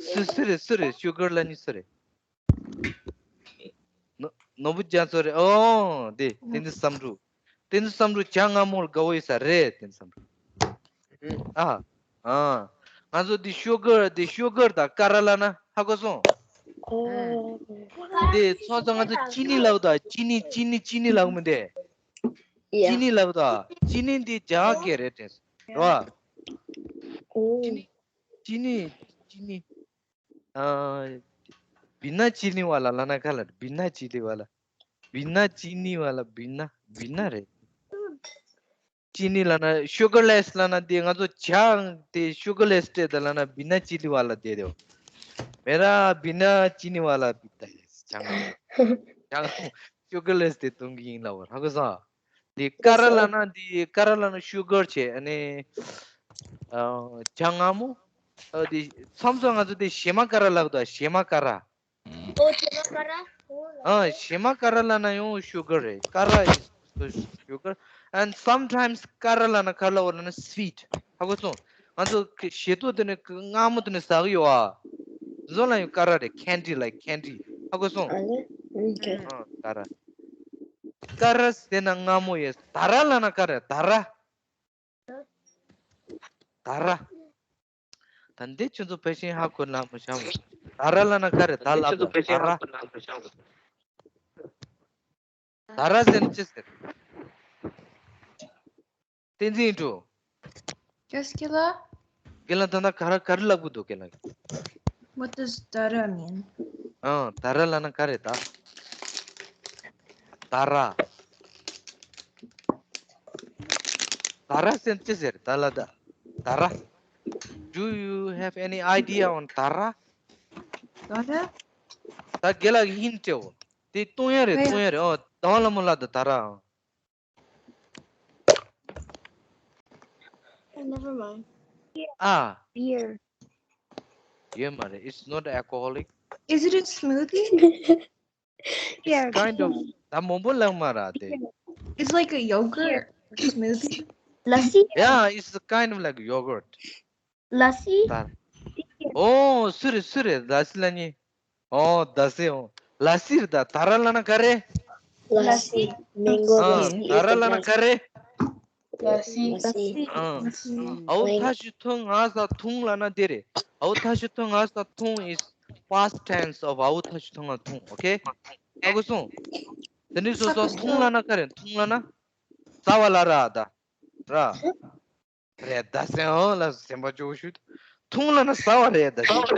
སུ་སུ་རེད། སུ་རེད། Sugar ལབ་མཁན་སུ་རེད། ནོ། ནོར་བུ་རྒྱ་མཚོ་རེད། ཨོ་དེ་བསྟན་འཛིན་བསམ་འགྲུབ། བསྟན་འཛིན་བསམ་འགྲུབ་ཇ་མངར་མོ་ལ་དགའ་བོ་ཡོད་ས་རེད། བསྟན་འཛིན་བསམ་འགྲུབ། ཨ། ཨ། ང་ཚོ་འདི་ཤུ་གར་འདི་ཤུ་གར་དང་ཀ་ར་ལབ་ན་ཧ་གོ་སོང་། འདི་ཚོང་ཚོ་ང་ཚོ་ཅི་ནི་ལབ་དང་ཅི་ནི་ཅི་ནི་ཅི་ནི་ལབ་མི་འདི། ཅི་ནི་ལབ་དང་ཅི་ནི་འདི་ཇ་གི་རེད་དྲན་སོང་། རོ། ཅི་ནི་ཅི་ནི་ཅི་ནི། ཨ། བི་ན་ཅི་ནི་ཝ་ལ་ལབ་ན་ཁ་ལ་བི་ན་ཅི་ནི་ཝ་ལ། བི་ན་ཅི་ནི་ཝ་ལ་བི་ན་བི་ན་རེད། ཅི་ནི་ལབ་ན་ཤུ་གར་ལེས་ལབ་ན་དེ་ང་ཚོ་ཇ་དེ་ཤུ་གར་ལེས་སྤྲད་དེ་ལབ་ན་བི་ན་ཅི་ལི་ཝ་ལ་དེ་དེ། མེ་ར་བི་ན་ཅི་ནི་ཝ་ལ་བི་ད་ཡེ་ཇ་མངར་མོ། ཇ་མངར་མོ་ཤུ་གར་ལེས་དེ་གཏོང་གི་ཡིན་ལབ་པ་ཧ་གོ་སོང་། དེ་ཀ་ར་ལབ་ན་དེ་ཀ་ར་ལབ་ན་ཤུ་གར་བྱས་ཨ་ནི། ཨ། ཇ་མངར་མོ། ཨ་དེ་མཚམས་མཚམས་ང་ཚོ་དེ་ཞེ་མ་ཀ་ར་ལབ་དང་ཞེ་མ་ཀ་ར། ཨོ་ཞེ་མ་ཀ་ར། ཨོ་ལ། ཨ་ཞེ་མ་ཀ་ར་ལབ་ན་ཡང་ཤུ་གར་རེད། ཀ་ར་is sugar and sometimes ཀ་ར་ལབ་ན་ག་རེ་ལབ་ན་sweet ཧ་གོ་སོང་། ང་ཚོ་གི་ཞེ་ཏོག་དེ་ནི་མངར་མོ་དེ་ནི་ཟ་གི་ཡོད་ཨ། བཟོ་ལ་ཡང་ཀ་ར་རེད། candy like candy ཧ་གོ་སོང་། ཨ་ལེ། ཨོ་ཁེ། ཨ་ཀ་ར། ཀ་ར་ཟེར་ན་མངར་མོ་ཡོད། ད་ར་ལབ་ན་ག་རེ་ད་ར། ད་ར། ད་འདི་ཁྱོད་ཚོ་ཕལ་ཆེར་ཧ་གོ་ན་མི་ཤེས་མོ། ད་ར་ལབ་ན་ག་རེ་ད་ལབ་དང་ད་ར། ད་ར་ཟེར་ན་ཅི་ཟེར། བསྟན་འཛིན་ཡིན་འགྲོ། Qu'est-ce qu'il a? ཁྱེད་ལ་ད་ལྟ་ག་ར་ག་རེ་ལབ་གི་འདུག་ཁྱེད་ལ། What does ད་ར་mean? ཨང་ད་ར་ལབ་ན་ག་རེ་ད། ད་ར། ད་ར་ཟེར་ཅི་ཟེར་ད་ལ་ད། ད་ར། Do you have any idea on ད་ར། ད་ར། ད་རྒན་ལགས་ཀྱིས་ཧིན་སྤྲད་འོ། དེ་གཏོང་ཡ་རེད་གཏོང་ཡ་རེད། ཨོ་ཟླ་བ་ལྷ་མོ་ལགས་ད་ད་ར། Oh, never mind. ཨ། Beer. ཡོད་མ་རེད། It's not alcoholic. Is it a smoothie? Yeah. Kind of. ད་མང་པོ་ལབ་མ་ར་དེ། It's like a yogurt smoothie. ལ་སི། Yeah, it's kind of like yogurt. ལ་སི། ད། ཨོ་སུ་རེད་སུ་རེད་ལ་སི་ལབ་མཁན། ཨོ་ད་སི་ཨོ། ལ་སི་རེད་ད། ད་ར་ལབ་ན་ག་རེ། ལ་སི། མེང་གོ་ཨ། ལ་སི། ད་ར་ལབ་ན་ག་རེ། ལ་སི། ལ་སི། ཨ། ཨའུ་ཐ་ཤི་ཐུང་ང་ས་ཐུང་ལབ་ན་དེ་རེད། ཨའུ་ཐ་ཤི་ཐུང་ང་ས་ཐུང་is past tense of ཨའུ་ཐ་ཤི་ཐུང་ང་ཐུང་། ཨོ་ཁེ། ཧ་གོ་སོང་། དེ་ནས་སོ་སོ་ཐུང་ལབ་ན་ག་རེ། ཐུང་ལབ་ན། ཟ་བ་ལ་ར་ད། ར། རེད་ད་སེམས་ཨོ་ལ་སེམས་པ་སྐྱོ་ཤོས། ཐུང་ལབ་ན་ཟ་བ་རེད་ད་ཞིག་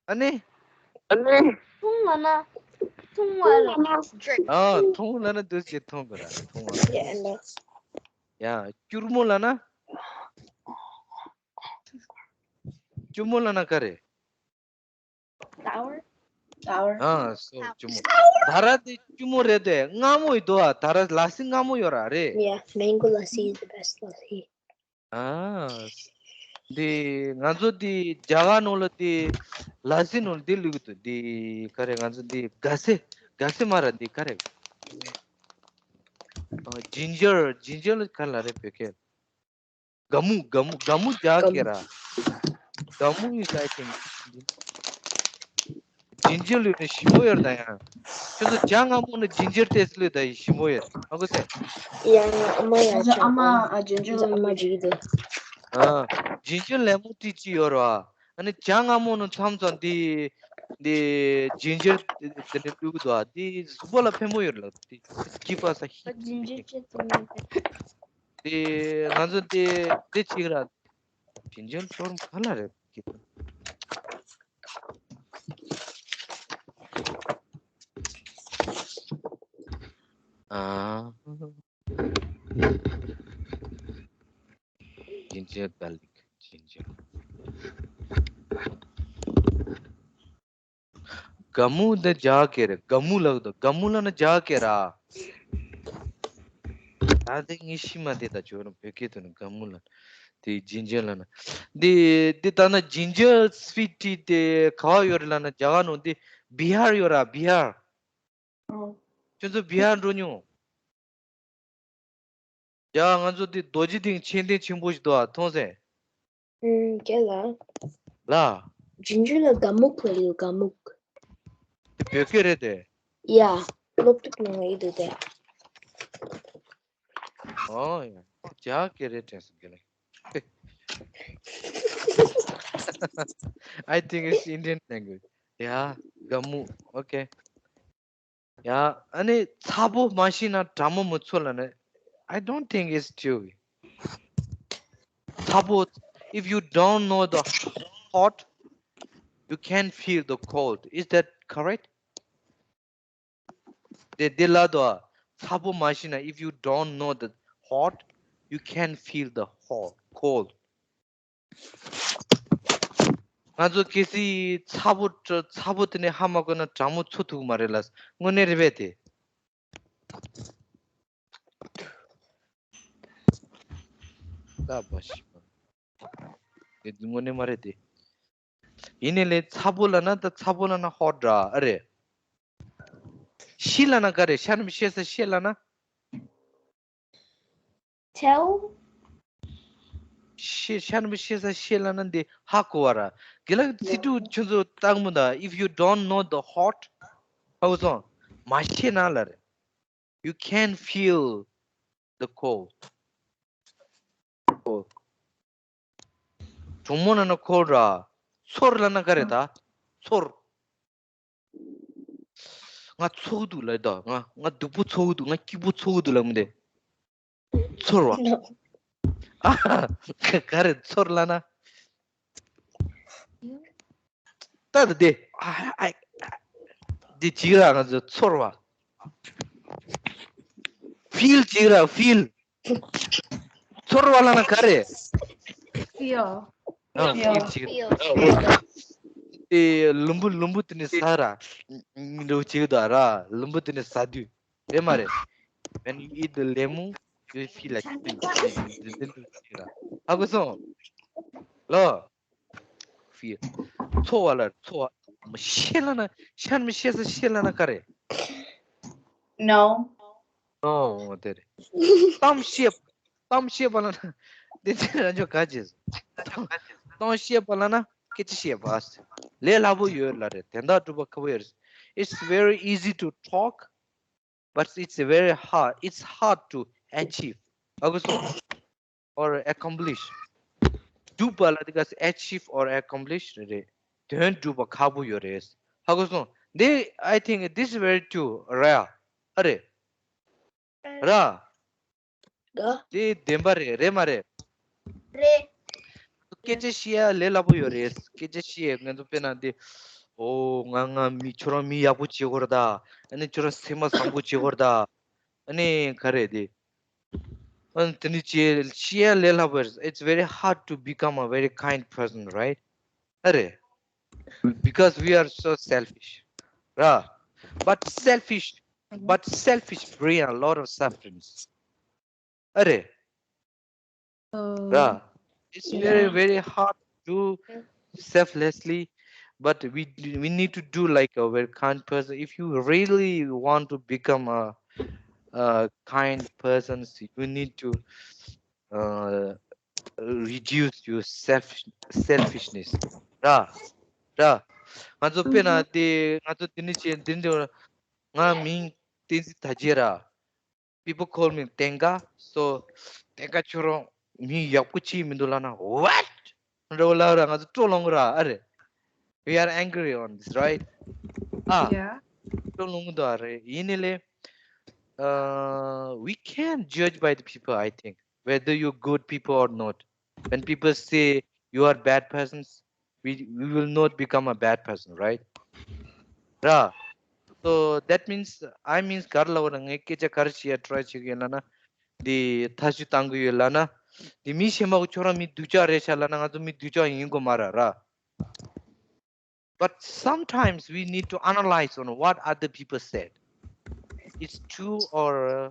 ཨ་ནི། ཐུང་ལབ་ན། ཐུང་བ་ལ་drink. ཨ་ཐུང་ལབ་ན་དུས་ཀྱི་ཐུང་གི་ར་ཐུང་བ། ཡ་སྐྱུར་མོ་ལབ་ན། སྐྱུར་མོ་ལབ་ན་ག་རེ། Sour. Sour. ཨ་སོ་སྐྱུར་མོ། ད་ར་དེ་སྐྱུར་མོ་རེད་དེ་མངར་མོ་ཡོད་དོ། ཨ་ད་ར་ལ་སི་མངར་མོ་ཡོད་ར་རེད། Yeah, mango lassi is the best lassi. ཨ་འདི་ང་ཚོ་འདི་རྒྱ་གར་ནང་ལ་འདི་ལ་སི་ནང་ལ་འདི་ལུག་ཏུ་འདི་ག་རེ་ང་ཚོ་འདི་ག་སེ་ག་སེ་མ་ར་འདི་ག་རེ། ཨ་ཇིན་ཇར་ཇིན་ཇར་ལ་ག་ལ་རེད་བོད་སྐད། ག་མུ་ག་མུ་ག་མུ་རྒྱ་སྐད་ར། ག་མུ་is I think. ཇིན་ཇར་ལུག་ནི་ཞིམ་པོ་ཡོད་ད་ཡང་། ཁྱོད་ཚོ་ཇ་མངར་མོ་ནི་ཇིན་ཇར་ཏེས་ལུག་ད་ཡི་ཞིམ་པོ་ཡོད། ཨ་གོ་སེ། ཡང་ཨ་མ་ཡང་ཨ་མ་ཨ་ཇིན་ཇར་ཨ་མ་ཇིག་དེ། ཨ་ཇིན་ཇར་ལེ་མོན་ཊི་ཅི་ཡོད་ར། ཨ་ནི་ཇ་མངར་མོ་ནི་མཚམས་མཚམས་འདི་འདི་ཇིན་ཇར་དེ་ནི་ལུག་གི་འདུག་ཨ། འདི་གཟུགས་པོ་ལ་ཕན་པོ་ཡོད་ལ་འདི་སྐྱི་པ་ས་ཧི། ཇིན་ཇར་ཅི་ཏུ་མེད། དེ་ང་ཚོ་དེ་དེ་གཅིག་ར། ཇིན་ཇར་ཤོ་རུམ་ག་ལ་རེད་ཀྱི། ཨ། ཇིན་ཇར་གར་ལིག་ཇིན་ཇར། ག་མུ་འདི་རྒྱ་སྐད་རེད། ག་མུ་ལབ་དང་ག་མུ་ལབ་ན་རྒྱ་སྐད་ར། ད་དེ་ངས་ཤི་མ་དེ་ད་ཅོ་རང་བོད་སྐད་དུ་ནི་ག་མུ་ལབ། དེ་ཇིན་ཇར་ལབ་ན། འདི་འདི་ད་ན་ཇིན་ཇར་སི་ཝིཊ་ཊི་དེ་ག་བ་ཡོད་རེད་ལབ་ན་རྒྱ་གར་ནང་འདི་བི་ཧར་ཡོད་ར་བི་ཧར། ཨོ། ཁྱོད་ཚོ་བི་ཧར་འགྲོ་མྱོང་། ཡ་ང་ཚོ་འདི་རྡོ་རྗེ་གདན་མཆོད་རྟེན་ཆེན་པོ་ཞིག་འདུག་ཨ་མཐོང་སེ། ཨུམ་རྒན་ལགས། ལ། ཇིན་ཇར་ལ་ག་མུག་ལབ་ཡོད་ག་མུག་དེ་བོད་སྐད་རེད་དེ། Yeah, སློབ་ཕྲུག་ནང་ཡིན་འདུག་དེ། Oh, yeah. ཇ་ཀེ་རེ་དྲན་སོང་གི་ལེ། I think it's Indian language. Yeah, gamu. Okay. Yeah, ཨ་ནི་ཚ་པོ་མ་ཤེས་ན་གྲང་མོ་མི་ཚོར་ལབ་ན། I don't think it's true. ཚ་པོ, if you don't know the hot, you can't feel the cold. Is that correct? དེ་དེ་ལ་དོ། ཚ་པོ་མ་ཤེས་ན། If you don't know the hot, you can't feel the hot, cold. ང་ཚོ་གལ་སྲིད་ཚ་པོ་ཚ་པོ་དེ་ནས་ཧ་མ་གོ་ན་གྲང་མོ་ཚོར་ཐུབ་ཀྱི་མ་རེད་ལ། དངོས་གནས་རེད་པས་དེ། ད་བ་ཤི་པ། དེ་དངོས་གནས་མ་རེད་དེ། ཡིན་ནའི་ལས་ཚ་པོ་ལབ་ན། ད་ཚ་པོ་ལབ་ན་hot ར། ཨ་རེད། ཤི་ལབ་ན་ག་རེ། ཤར་མི་ཤེས་ས་ཤེས་ལབ་ན། Tell. ཤེས་ཤར་མི་ཤེས་ས་ཤེས་ལབ་ན་འདི་ཧ་གོ་བ་ར། དགེ་ལགས་ཚིག་འབྲུ་ཁྱོད་ཚོ་བཏང་མོ་ད། If you don't know the hot, ཧ་གོ་སོང་། མ་ཤེས་ན་ལ་རེད། You can't feel the cold. གྲང་མོ་ལབ་ན་cold ར། ཚོར་ལབ་ན་ག་རེ་ད། ཚོར། ང་ཚོར་གི་འདུག་ལབ་ད། ང་ང་སྡུག་པོ་ཚོར་གི་འདུག་ང་སྐྱིད་པོ་ཚོར་གི་འདུག་ལབ་མི་འདུག་ཚོར་བ། ཨ་ག་རེ་ཚོར་ལབ་ན། ད་ད་དེ། ཨ་ཨ་དེ་ཅིག་ར་ང་ཚོ་ཚོར་བ། feel ཅིག་ར། feel. ཚོར་བ་ལབ་ན་ག་རེ། Feel. ཨ། feel ཅིག་དེ་ལུམ་བུ་ལུམ་བུ་དེ་ནི་ཟ་ར། འགྲོ་ཅིག་ད་ར། ལུམ་བུ་དེ་ནི་ཟ་དུས། རེད་མ་རེད། When you eat the lemon, you feel like ཧ་གོ་སོང་། ལོ། feel. ཚོར་བ་ལ་ཚོར་བ། མི་ཤེས་ལབ་ན། ཤར་མི་ཤེས་ས་ཤེས་ལབ་ན་ག་རེ། No. ཨོ་དེ་རེད། གཏམ་བཤད། གཏམ་བཤད་པ་ལབ་ན། དེ་ཚེ་རང་ཅོ་ག་ཅེས། གཏམ་བཤད་པ་ལབ་ན་སྐད་ཆ་བཤད་པ། ལས་སླ་པོ་ཡོད་ལབ་རེད། དོན་དག་སྒྲུབ་པ་ཁག་པོ་ཡོད་རེད། It's very easy to talk, but it's very hard. It's hard to achieve. ཧ་གོ་སོང་། Or accomplish. སྒྲུབ་པ་ལ་དེ་ག་achieve or accomplish རེད། དོན་སྒྲུབ་པ་ཁག་པོ་ཡོད་རེད། ཧ་གོ་སོང་། འདི། I think this is very true ར། ཨ་རེད། ར། དེ་བདེན་པ་རེད། རེད་མ་རེད། རེད། སྐད་ཆ་བཤད་ཡ་ལས་སླ་པོ་ཡོད་རེད། སྐད་ཆ་བཤད་ཡ་ང་ཚོ་དཔེར་ན་དེ། ཨོ་ང་ང་མི་ཁྱོད་རང་མི་ཡག་པོ་བྱེད་དགོས་རེད་ད། ཨ་ནི་ཁྱོད་རང་སེམས་པ་བཟང་པོ་བྱེད་དགོས་རེད་ད། ཨ་ནི་ག་རེ་དེ། ཨ་ནི་དེ་ནི་བྱེད་བཤད་ཡ་ལས་སླ་པོ་རེད། It's very hard to become a very kind person, right? ཨ་རེད། Because we are so selfish ར། But selfish, but selfish bring a lot of sufferings. ཨ་རེད། ར། It's very, very hard to do selflessly, but we we need to do like a very kind person. If you really want to become a, a kind person, you need to uh, reduce your self selfishness. ར། ར། ང་ཚོ་དཔེར་ན་དེ་ང་ཚོ་དེ་ནི་བྱེད་འདི་འདི་ང་མིང་བསྟན་འཛིན་དར་རྒྱས་ར། People call me Tenga. So Tenga ཁྱོད་རང་མི་ཡག་པོ་ཅིག་མི་འདུག་ལབ་ན། What? འགྲོ་ལ་ར་ང་ཚོ་སྤྲོ་ལོང་ར། ཨ་རེད། We are angry on this, right? ཨ། Yeah. སྤྲོ་ལོང་འདུག་ཨ་རེད། ཡིན་ནའི་ལས། Uh, we can't judge by the people, I think, whether you're good people or not. When people say you are bad persons, we we will not become a bad person, right? ར། So that means, I means ག་རེ་ལབ་པ་ར། ངས་སྐད་ཆ་ག་རེ་བཤད་ཡ་try བྱེད་ཀྱི་ཡིན་ལབ་ན། འདི་ཐག་གཅོད་བཏང་གི་ཡོད་ལབ་ན། འདི་མི་གཞན་པ་གི་ཁྱོད་རང་མི་སྡུག་ཅག་རེད་ཤག་ལབ་ན། ང་ཚོ་མི་སྡུག་ཅག་ཡིན་དགོས་མ་རེད་ར། But sometimes we need to analyze on what other people said. It's true or, uh,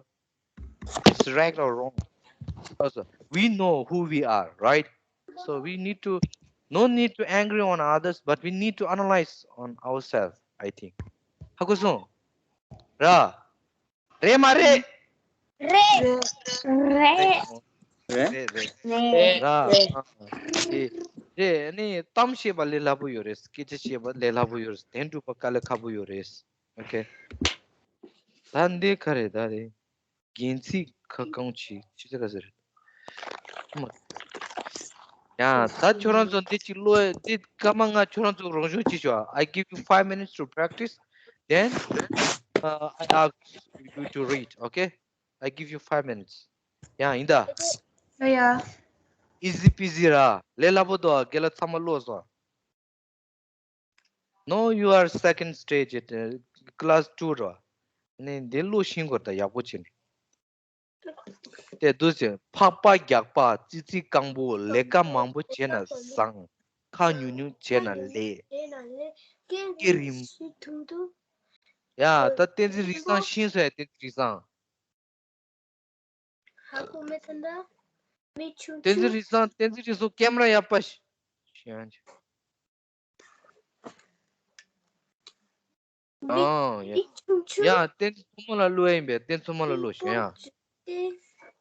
it's right or wrong. Also, we know who we are, right? So we need to, no need to angry on others, but we need to analyze on ourselves, I think. ཧ་གོ་སོང་། ར། རེད་མ་རེད། རེད། རེད། རེད། རེད་རེད། རེད། ར། དེ་རེད། ཨ་ནི་གཏམ་བཤད་པ་ལས་སླ་པོ་ཡོད་རེད། སྐད་ཆ་བཤད་པ་ལས་སླ་པོ་ཡོད་རེད། དོན་སྒྲུབ་པ་དཀའ་ལས་ཁག་པོ་ཡོད་རེད། Okay. ད་འདི་ག་རེད་ད་རེད། འགན་འཛིན་ཁ་སྐོང་བྱེད་ཆི་ཟེར་ག་ཟེར། ཡ་ད་ཁྱོད་རང་ཚོ་འདི་གཅིག་ཀློག་འདི་སྐར་མ་ལྔ་ཁྱོད་རང་ཚོ་རང་ཤུགས་ཅིག་ཤོག I give you five minutes to practice. Then uh, I ask you to read, okay? I give you five minutes. ཡ་ཡིན་ད། ཡ་ཡ། Easy peasy ར། ལས་སླ་པོ་འདུག་རྒན་ལགས་ཚང་མ་ཀློག་སོང་། No, you are second stage at uh, class two ར། ནས་འདི་ཀློག་ཤེས་དགོས་ད་ཡག་པོ་བྱས་ནས། དེ་འདུག་ཟེར། ཕག་པ་རྒྱགས་པ་ཙི་ཙི་རྐང་པོ། ལས་ཀ་མང་པོ་བྱས་ན་བཟང་། ཁ་ཉུང་ཉུང་བྱས་ན་ལེགས། སྐེ་རིང་། ཡ་ད་བསྟན་འཛིན་རིག་བཟང་ཤེས་སོང་ཡ། བསྟན་འཛིན་རིག་བཟང་། ཧ་གོ་མེད་ད་ད། མི་ཆུང་བསྟན་འཛིན་ཆུང་། རིག་བཟང་། བསྟན་འཛིན་རིག་བཟང་། ཀེམ་ར་ཡག་པ་ཞིག་ཞིག་ཨང་། མི་ཨང་ཡ། མི་ཆུང་ཆུང་། ཡ་བསྟན་འཛིན་ཚང་མ་ལ་ཀློག་ཡིན་པས། བསྟན་འཛིན་ཚང་མ་ལ་ཀློག་ཞིག་ཡ།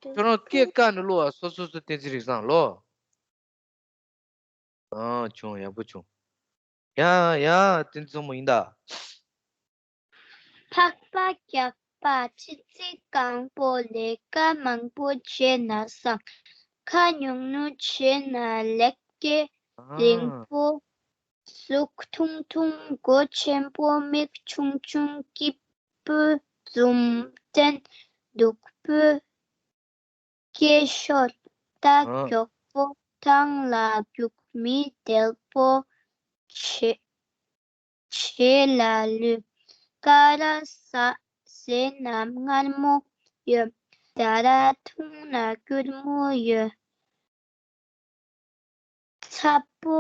ཁྱོད་རང་སྐད་བཀག་ནས་ཀློག་ཨ། སོ་སོ་སོ་བསྟན་འཛིན་རིག་བཟང་ཀློག་ཨང་། བྱུང་། ཡག་པོ་བྱུང་། ཡ་ཡ་བསྟན་འཛིན་ཚང་མ་ཡིན་ད། ཕག་པ་རྒྱགས་པ་ཙི་ཙི་རྐང་པོ། ལས་ཀ་མང་པོ་བྱས་ན་བཟང་། ཁ་ཉུང་ཉུང་བྱས་ན་ལེགས། སྐེ་རིང་པོ། གཟུགས་ཐུང་ཐུང་། མགོ་ཆེན་པོ། མིག་ཆུང་ཆུང་། སྐྱིད་པོའི་འཛུམ་བསྟན། སྡུག་པོའི་སྐད་ཤོར། རྟ་མགྱོགས་པོ། ཐང་ལ་རྒྱུག་མི་དལ་པོ། བྱེ་བྱེ་ལ་ལུས། ཀ་ར་ཟ་ཟས་ན་མངར་མོ་ཡོད། ད་ར་འཐུང་ན་སྐྱུར་མོ་ཡོད། ཚ་པོ་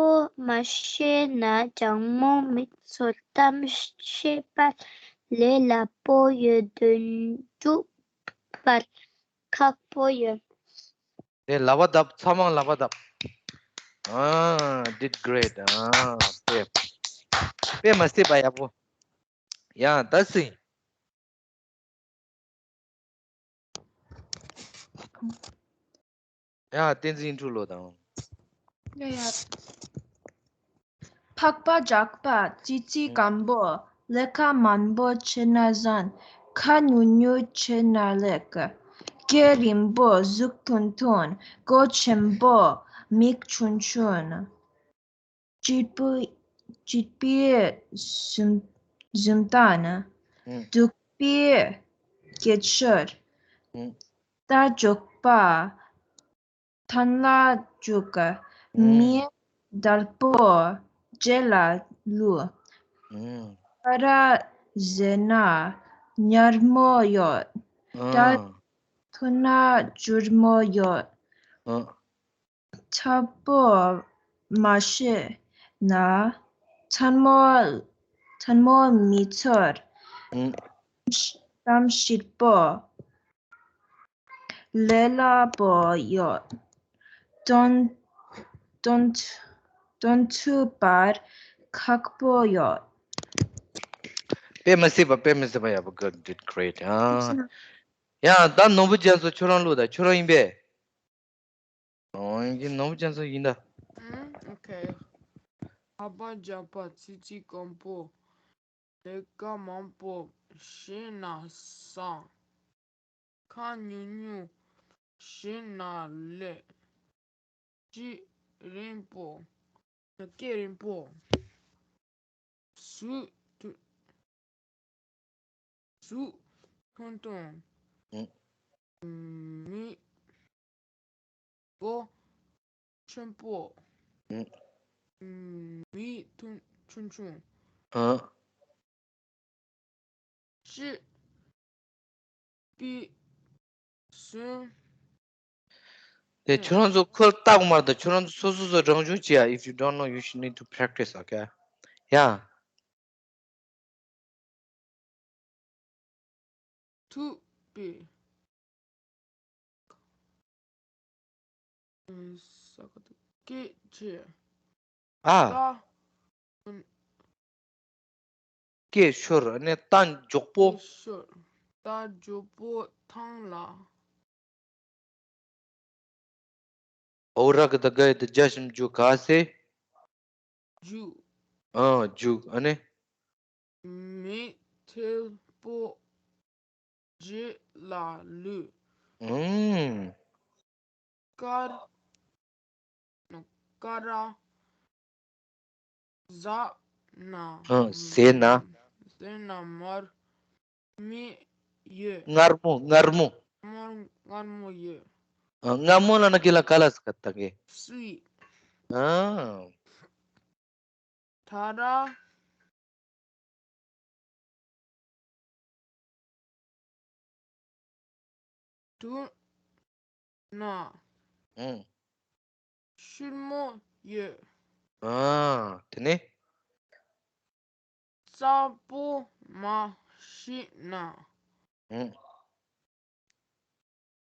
མ་བཤད་ན་གྲང་མོ་མི་ཚོར། གཏམ་བཤད་པར་ལས་སླ་པོ་ཡོད། དོན་འགྲུབ་པར་ཁག་པོ་ཡོད། དེ་ལག་པ་བརྡབ། ཚང་མ་ལག་པ་བརྡབ། ཨ། did great. ཨ། དཔེ་དཔེ་མ་སྲིད་པ་ཡག་པོ། ཡ་ད་སྲིད། ཡ་བསྟན་འཛིན་ཨིན་ཊྲོ་ལོ་དང་། ཡ་ཡ། ཕག་པ་རྒྱགས་པ་ཙི་ཙི་རྐང་པོ། ལས་ཀ་མང་པོ་བྱས་ན་བཟང་། ཁ་ཉུང་ཉུང་བྱས་ན་ལེགས། སྐེ་རིང་པོ། གཟུགས་ཐུང་ཐུང་། མགོ་ཆེན་པོ། མིག་ཆུང་ཆུང་། སྐྱིད་པོ། སྐྱིད་པའི་འཛུམ་འཛུམ་མདངས། སྡུག་པའི་སྐད་ཤོར། རྟ་མགྱོགས་པ། ཐང་ལ་རྒྱུག་མི་དལ་པོ། བྱེ་ལ་ལུས། ཀ་ར་ཟས་ན་མངར་མོ་ཡོད། རྟ་འཐུང་ན་སྐྱུར་མོ་ཡོད། ཚ་པོ་མ་བཤད་ན་ཚ་མོ་ཚ་མོ་མི་ཚོར། གཏམ་ཞིབ་པོ། ལས་སླ་པོ་ཡོད། དོན་དོན་དོན་ཚུགས་པར་ཁག་པོ་ཡོད། དཔེ་མི་སྲིད་པ། དཔེ་མི་སྲིད་པ་ཡག་པོ། good, did great. ཨ། ཡ་ད་ནོར་བུ་རྒྱ་མཚོ་ཁྱོད་རང་ཀློག་ད། ཁྱོད་རང་ཡིན་པས། ཨོ་ཡིན་གྱི་ནོར་བུ་རྒྱ་མཚོ་ཡིན་ད། ཨང་། ཨོ་ཁེ། ཕག་པ་རྒྱགས་པ་ཙི་ཙི་རྐང་པོ། ལས་ཀ་མང་པོ་བྱས་ན་བཟང་། ཁ་ཉུང་ཉུང་བྱས་ན་ལེགས། སྐེ་རིང་པོ། སྐེ་རིང་པོ། གཟུགས་ཐུང་གཟུགས་ཐུང་ཐུང་། ཨང་། མིག་མགོ་ཆེན་པོ། ཨང་། མིག་ཐུང་ཆུང་ཆུང་། ཨང་། སྐྱིད་པའི་འཛུམ། དེ་ཁྱོད་རང་ཚོ་ཁོ་ལྟ་དགོས་མ་རེད་ད། ཁྱོད་རང་ཚོ་སོ་སོ་སོ་རང་སྦྱོང་བྱེད་ཡ། If you don't know, you should need to practice, okay? ཡ། ཐུབ་པའི་སྐད་ཆ། ཨ། སྐད་ཤོར། ཨ་ནི་རྟ་མགྱོགས་པོ། སྐད་ཤོར། རྟ་མགྱོགས་པོ་ཐང་ལ། འོ་ར་གི་ད་ག་ཡི་ད་རྒྱ་ཞིམ་རྒྱུ་ག་སེ། རྒྱུག་ཨ་རྒྱུག་ཨ་ནི། མི་དལ་པོ། རྗེས་ལ་ལུས། ཨུམ། ཀ་ར། ཀ་ར་ཟ་ན། ཨ། ཟས་ན། ཟས་ན་མར་མེ་ཡོད། མངར་མོ། མངར་མོ། མངར། མངར་མོ་ཡོད། ཨ། མངར་མོ་ལབ་ན་ཁྱེད་ལ་ག་ལབ་ཟེར་ག་ད་གི། སུའི། ཨ། ད་ར། དུ་ན། ཨུམ། ཤུར་མོ་ཡོད། ཨ། དེ་ནས། གཙང་པོ་མ་བྱས་ན། ཨུམ།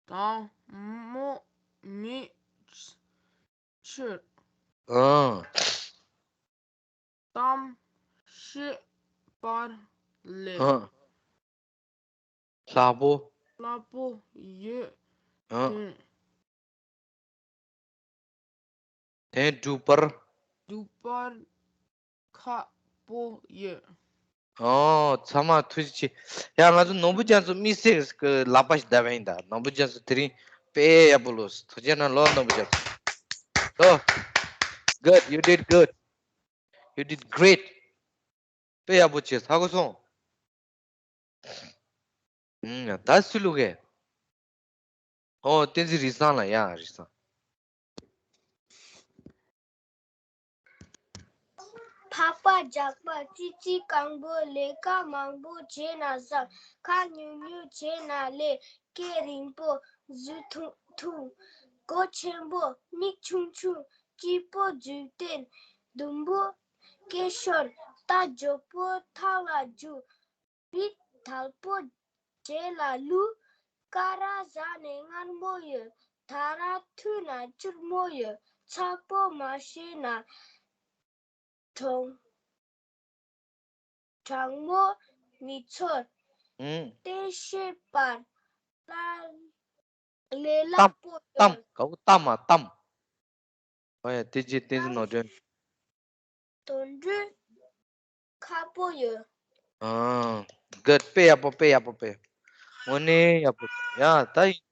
དྭངས་མོ་མེ་ཆུ། ཨ། གཏམ་བཤད་པ་ལས། ཨ། སླ་པོ། སླ་པོ་ཡོད། ཨ། དོན། དོན་སྒྲུབ་པར། སྒྲུབ་པར་ཁག་པོ་ཡོད། ཨོ། ཚང་མ་ཐུགས་རྗེ་ཆེ། ཡ། ང་ཚོ་ནོར་བུ་རྒྱ་མཚོ་དམིགས་བསལ་གྱི་ལག་པ་ཞིག་བརྡབས་པ་ཡིན་ད། ནོར་བུ་རྒྱ་མཚོ་དེ་རིང་དཔེ་ཡག་པོ་ལོས། ཐུགས་རྗེ་གནང་ལོ་ནོར་བུ་རྒྱ་མཚོ། ཨོ། Good, you did good. You did great. དཔེ་ཡག་པོ་བྱས། ཧ་གོ་སོང་། ཨུམ། ད་སུ་བླུག་གས། ཨོ། བསྟན་འཛིན་རིག་བཟང་ལ། ཡ། རིག་བཟང་། ཕག་པ་ཇག་པ་ཙི་ཙི་རྐང་པོ། ལས་ཀ་མང་པོ་བྱས་ན་བཟང་། ཁ་ཉུང་ཉུང་བྱས་ན་ལེགས། སྐེ་རིང་པོ་གཟུགས་ཐུང་ཐུང་། མགོ་ཆེན་པོ་མིག་ཆུང་ཆུང་། སྐྱིད་པོ་རྫུན་བསྟན་ཟླུམ་པོ་སྐད་ཤོར། རྟ་མགྱོགས་པོ་ཐང་ལ་རྒྱུག་མི་དལ་པོ་རྗེས་ལ་ལུས། ཀ་ར་ཟ་ནས་མངར་མོ་ཡོད། ད་ར་འཐུང་ན་སྐྱུར་མོ་ཡོད། ཚ་པོ་མ་བྱས་ན་གྲང་གྲང་མོ་མི་ཚོར། ཨུམ། བསྟན་བཤད་པར་ལ་ལས་སླ་པོ་གཏམ། ཡོད། ག་བོ་གཏམ་མ་གཏམ། ཨོ་ཡ། དེ་རྗེས་བསྟན་འཛིན་ནོར་སྒྲོན། དོན་འགྲུབ་ཁག་པོ་ཡོད། ཨ། Good. དཔེ་ཡག་པོ། དཔེ་ཡག་པོ། དཔེ། དངོས་གནས་ཡག་པོ། ཡ། ད་ཡིན།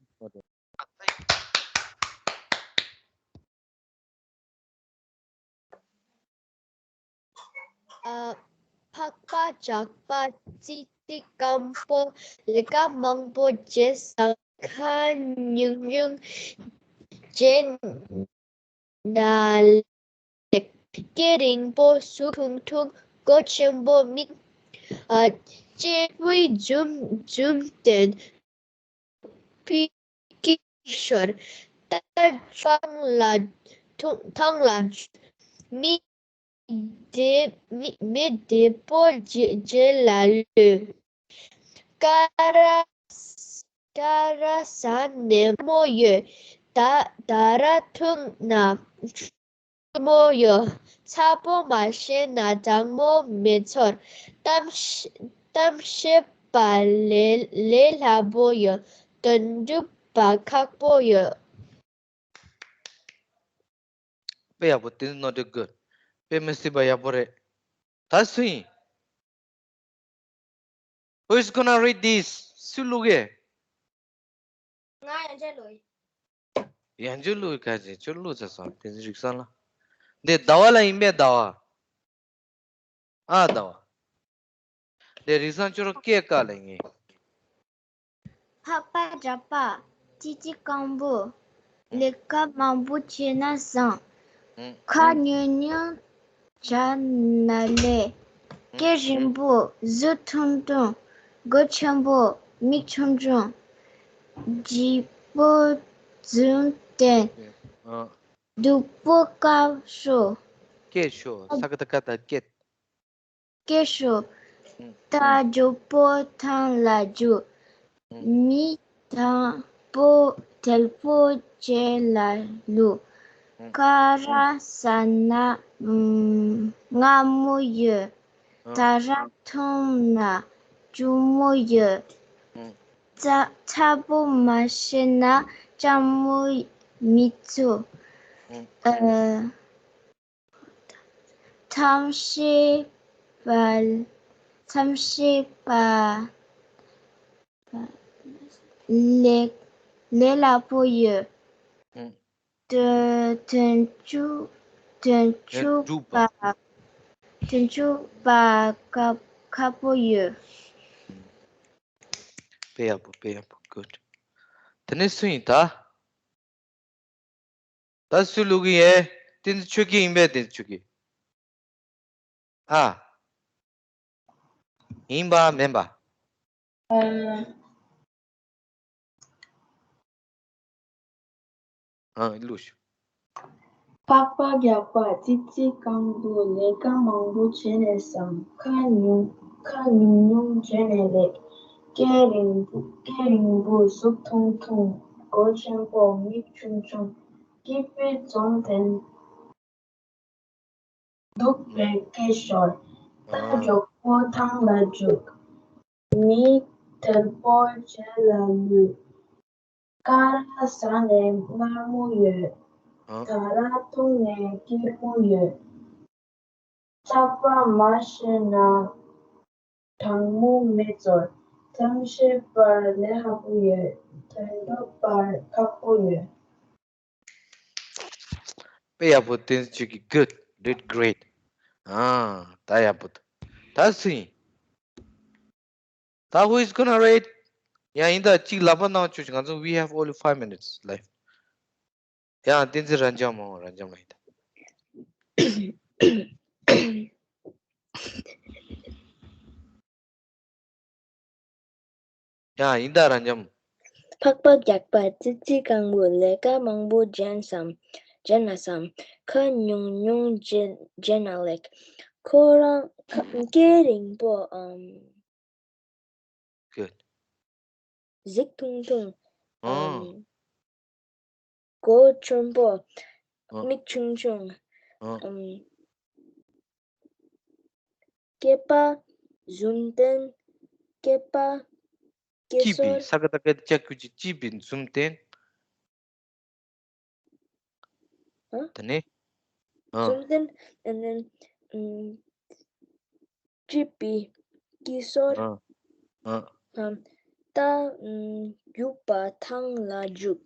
ཨ། ཕག་པ་ཇག་པ་ཙི་ཙི་རྐང་པོ། ལས་ཀ་མང་པོ་བྱས་ཙང་ཁ་ཉུང་ཉུང་བྱས་ན་ལེགས། སྐེ་རིང་པོ་གཟུགས་ཐུང་ཐུང་། མགོ་ཆེན་པོ་མིག་ཨ། སྐྱེས་བུ་འཛུམ་འཛུམ་བསྟན། སྐད་ཤོར། རྟ་ཐང་ལ་ཐུང་། ཐང་ལ་མི་བདེ། མི་མི་བདེ་པོ་རྗེས་རྗེས་ལ་ལུས། ཀ་ར་ཀ་ར་ཟ་ནས་མོ་ཡོད། ད་ད་ར་འཐུང་ན་མོ་ཡོད། ཚ་པོ་མ་བྱས་ན་གྲང་མོ་མི་ཚོར། གཏམ་གཏམ་བཤད་པ་ལས་ལས་སླ་པོ་ཡོད། དོན་འགྲུབ་པ་ཁག་པོ་ཡོད། དཔེ་ཡག་པོ། དེ་ནོར་སྒྲོན་གུཌ། དཔེ་མི་སྲིད་པ་ཡག་པོ་རེད། ད་སུ་ཡིན། Who is gonna read this? སུ་བླུག་གས། ང་ཡང་ཅག་ལོས། ཡང་ཅག་ལོས་ག་ཅེ་ཁྱོད་བླུག་ཚར་སོང་། དེ་རིག་བཟང་ལ། འདི་ཟླ་བ་ལ་ཡིན་པས། ཟླ་བ། ཨ། ཟླ་བ། འདི་རིག་བཟང་ཁྱོད་རང་སྐད་བཀག་ལས་ངེས། ཕག་པ་ཇག་པ་ཙི་ཙི་རྐང་པོ། ལས་ཀ་མང་པོ་བྱས་ན་བཟང་། ཁ་ཉུང་ཉུང་བྱས་ན་ལེགས། སྐེ་རིང་པོ་གཟུགས་ཐུང་ཐུང་། མགོ་ཆེན་པོ་མིག་ཆུང་ཆུང་། སྐྱིད་པོ་རྫུན་བསྟན་ཟླུམ་པོ་སྐད་ཤོར། སྐད་ཤོར། ས་ཀ་བཏགས་སྐད་དང་། སྐད། སྐད་ཤོར། ཨུ། རྟ་མགྱོགས་པོ་ཐང་ལ་རྒྱུག་ཨུ། མི་དལ་པོ་དལ་པོ་རྗེས་ལ་ལུས། ཨུ། ཀ་ར་ཟ་ན་མངར་མོ་ཡོད། ཨུ། ད་ར་འཐུང་ན་སྐྱུར་མོ་ཡོད། ཨུ། ཚ་ཚ་པོ་མ་བྱས་ན་གྲང་མོ་མི་ཚོར། ཨུ། ཨ། གཏམ་བཤད་པ། གཏམ་བཤད་པ། ལས་ལས་སླ་པོ་ཡོད། ཨང་། དོན་དོན་ཆུ་དོན་ཆུ་འབྲུ་པ། པ་དོན་ཆུ་པ་ཁ་ཁག་པོ་ཡོད། དཔེ་ཡག་པོ། དཔེ་ཡག་པོ། Good. དེ་ནས་སུ་ཡིན་ད། ད་སུས་བླུག་གི་ཡིན། བསྟན་འཛིན་ཆོས་སྐྱིད་ཡིན་པས། བསྟན་འཛིན་ཆོས་སྐྱིད། ཨ། ཡིན་པ་མིན་པ། ཨ། ཨ། བླུགས་ཤོག་འཕགས་པ་རྒྱགས་པ་ཙི་ཙི་རྐང་པོ། ལས་ཀ་མང་པོ་བྱས་ནས་སམ། ཁ་ཉུང་ཁ་ཉུང་ཉུང་བྱས་ནས་ལེགས། སྐེ་རིང་པོ་སྐེ་རིང་པོ་གཟུགས་ཐུང་ཐུང་། མགོ་ཆེན་པོ་མིག་ཆུང་ཆུང་། སྐྱིད་པའི་འཛུམ་ལྡན། སྡུག་པའི་སྐད་ཤོར། རྟ་མགྱོགས་པོ་ཐང་ལ་རྒྱུག་མི་དལ་པོ་རྗེས་ལ་ལུས། ཀ་ར་ཟ་ནས་མངར་མོ་ཡོད། ཨ། ད་ར་འཐུང་ནས་སྐྱུར་མོ་ཡོད། ཚགས་པར་མ་ཤེས་ན་གྲང་མོ་མི་ཚོར། ཐབས་ཤེས་པར་ལས་སླ་པོ་ཡོད། དོན་འགྲུབ་པར་ཁག་པོ་ཡོད། དཔེ་ཡག་པོ། བསྟན་འཛིན་ཆོས་སྐྱིད། Good. Did great. ཨ། ད་ཡག་པོ་འདུག་ད་སུ་ཡིན། ད་who is gonna read? ཡང་ཡིན་ད་གཅིག་ལག་པ་གནང་ཆོག་ང་ཚོ། We have only five minutes left. ཡང་བསྟན་འཛིན་རབ་འབྱམས་མོ། རབ་འབྱམས་ལ་ཡིན་ད། ཡང་ཡིན་ད་རབ་འབྱམས། འཕགས་པ་རྒྱགས་པ་ཙི་ཙི་རྐང་པོ། ལས་ཀ་མང་པོ་བྱས་ནས་སམ། བྱས་ནས་སམ། ཁ་ཉུང་ཉུང་བྱས་བྱས་ནས་ལེགས། ཁོ་རང་ཁ་སྐེ་རིང་པོ། ཨམ། Good. གཟུགས་ཐུང་ཐུང་། ཨ། ཨམ། མགོ་ཆེན་པོ། ཨ། མིག་ཆུང་ཆུང་། ཨ། ཨམ། སྐེད་པ་འཛུམ་ལྡན། སྐེད་པ་སྐེད་སྐྱིད་པའི། སོར། ས་ཀ་བཏགས་སྐད། ལྕགས་ཀྱུ་གི། སྐྱིད་པའི་འཛུམ་ལྡན། ཨ། དེ་ནས། ཨ། འཛུམ་ལྡན། And then, ཨམ། སྐྱིད་པའི་སྐྱིད་སོར། ཨ། ཨ། ཨམ། རྟ། ཨམ། རྒྱུག་པ་ཐང་ལ་རྒྱུག་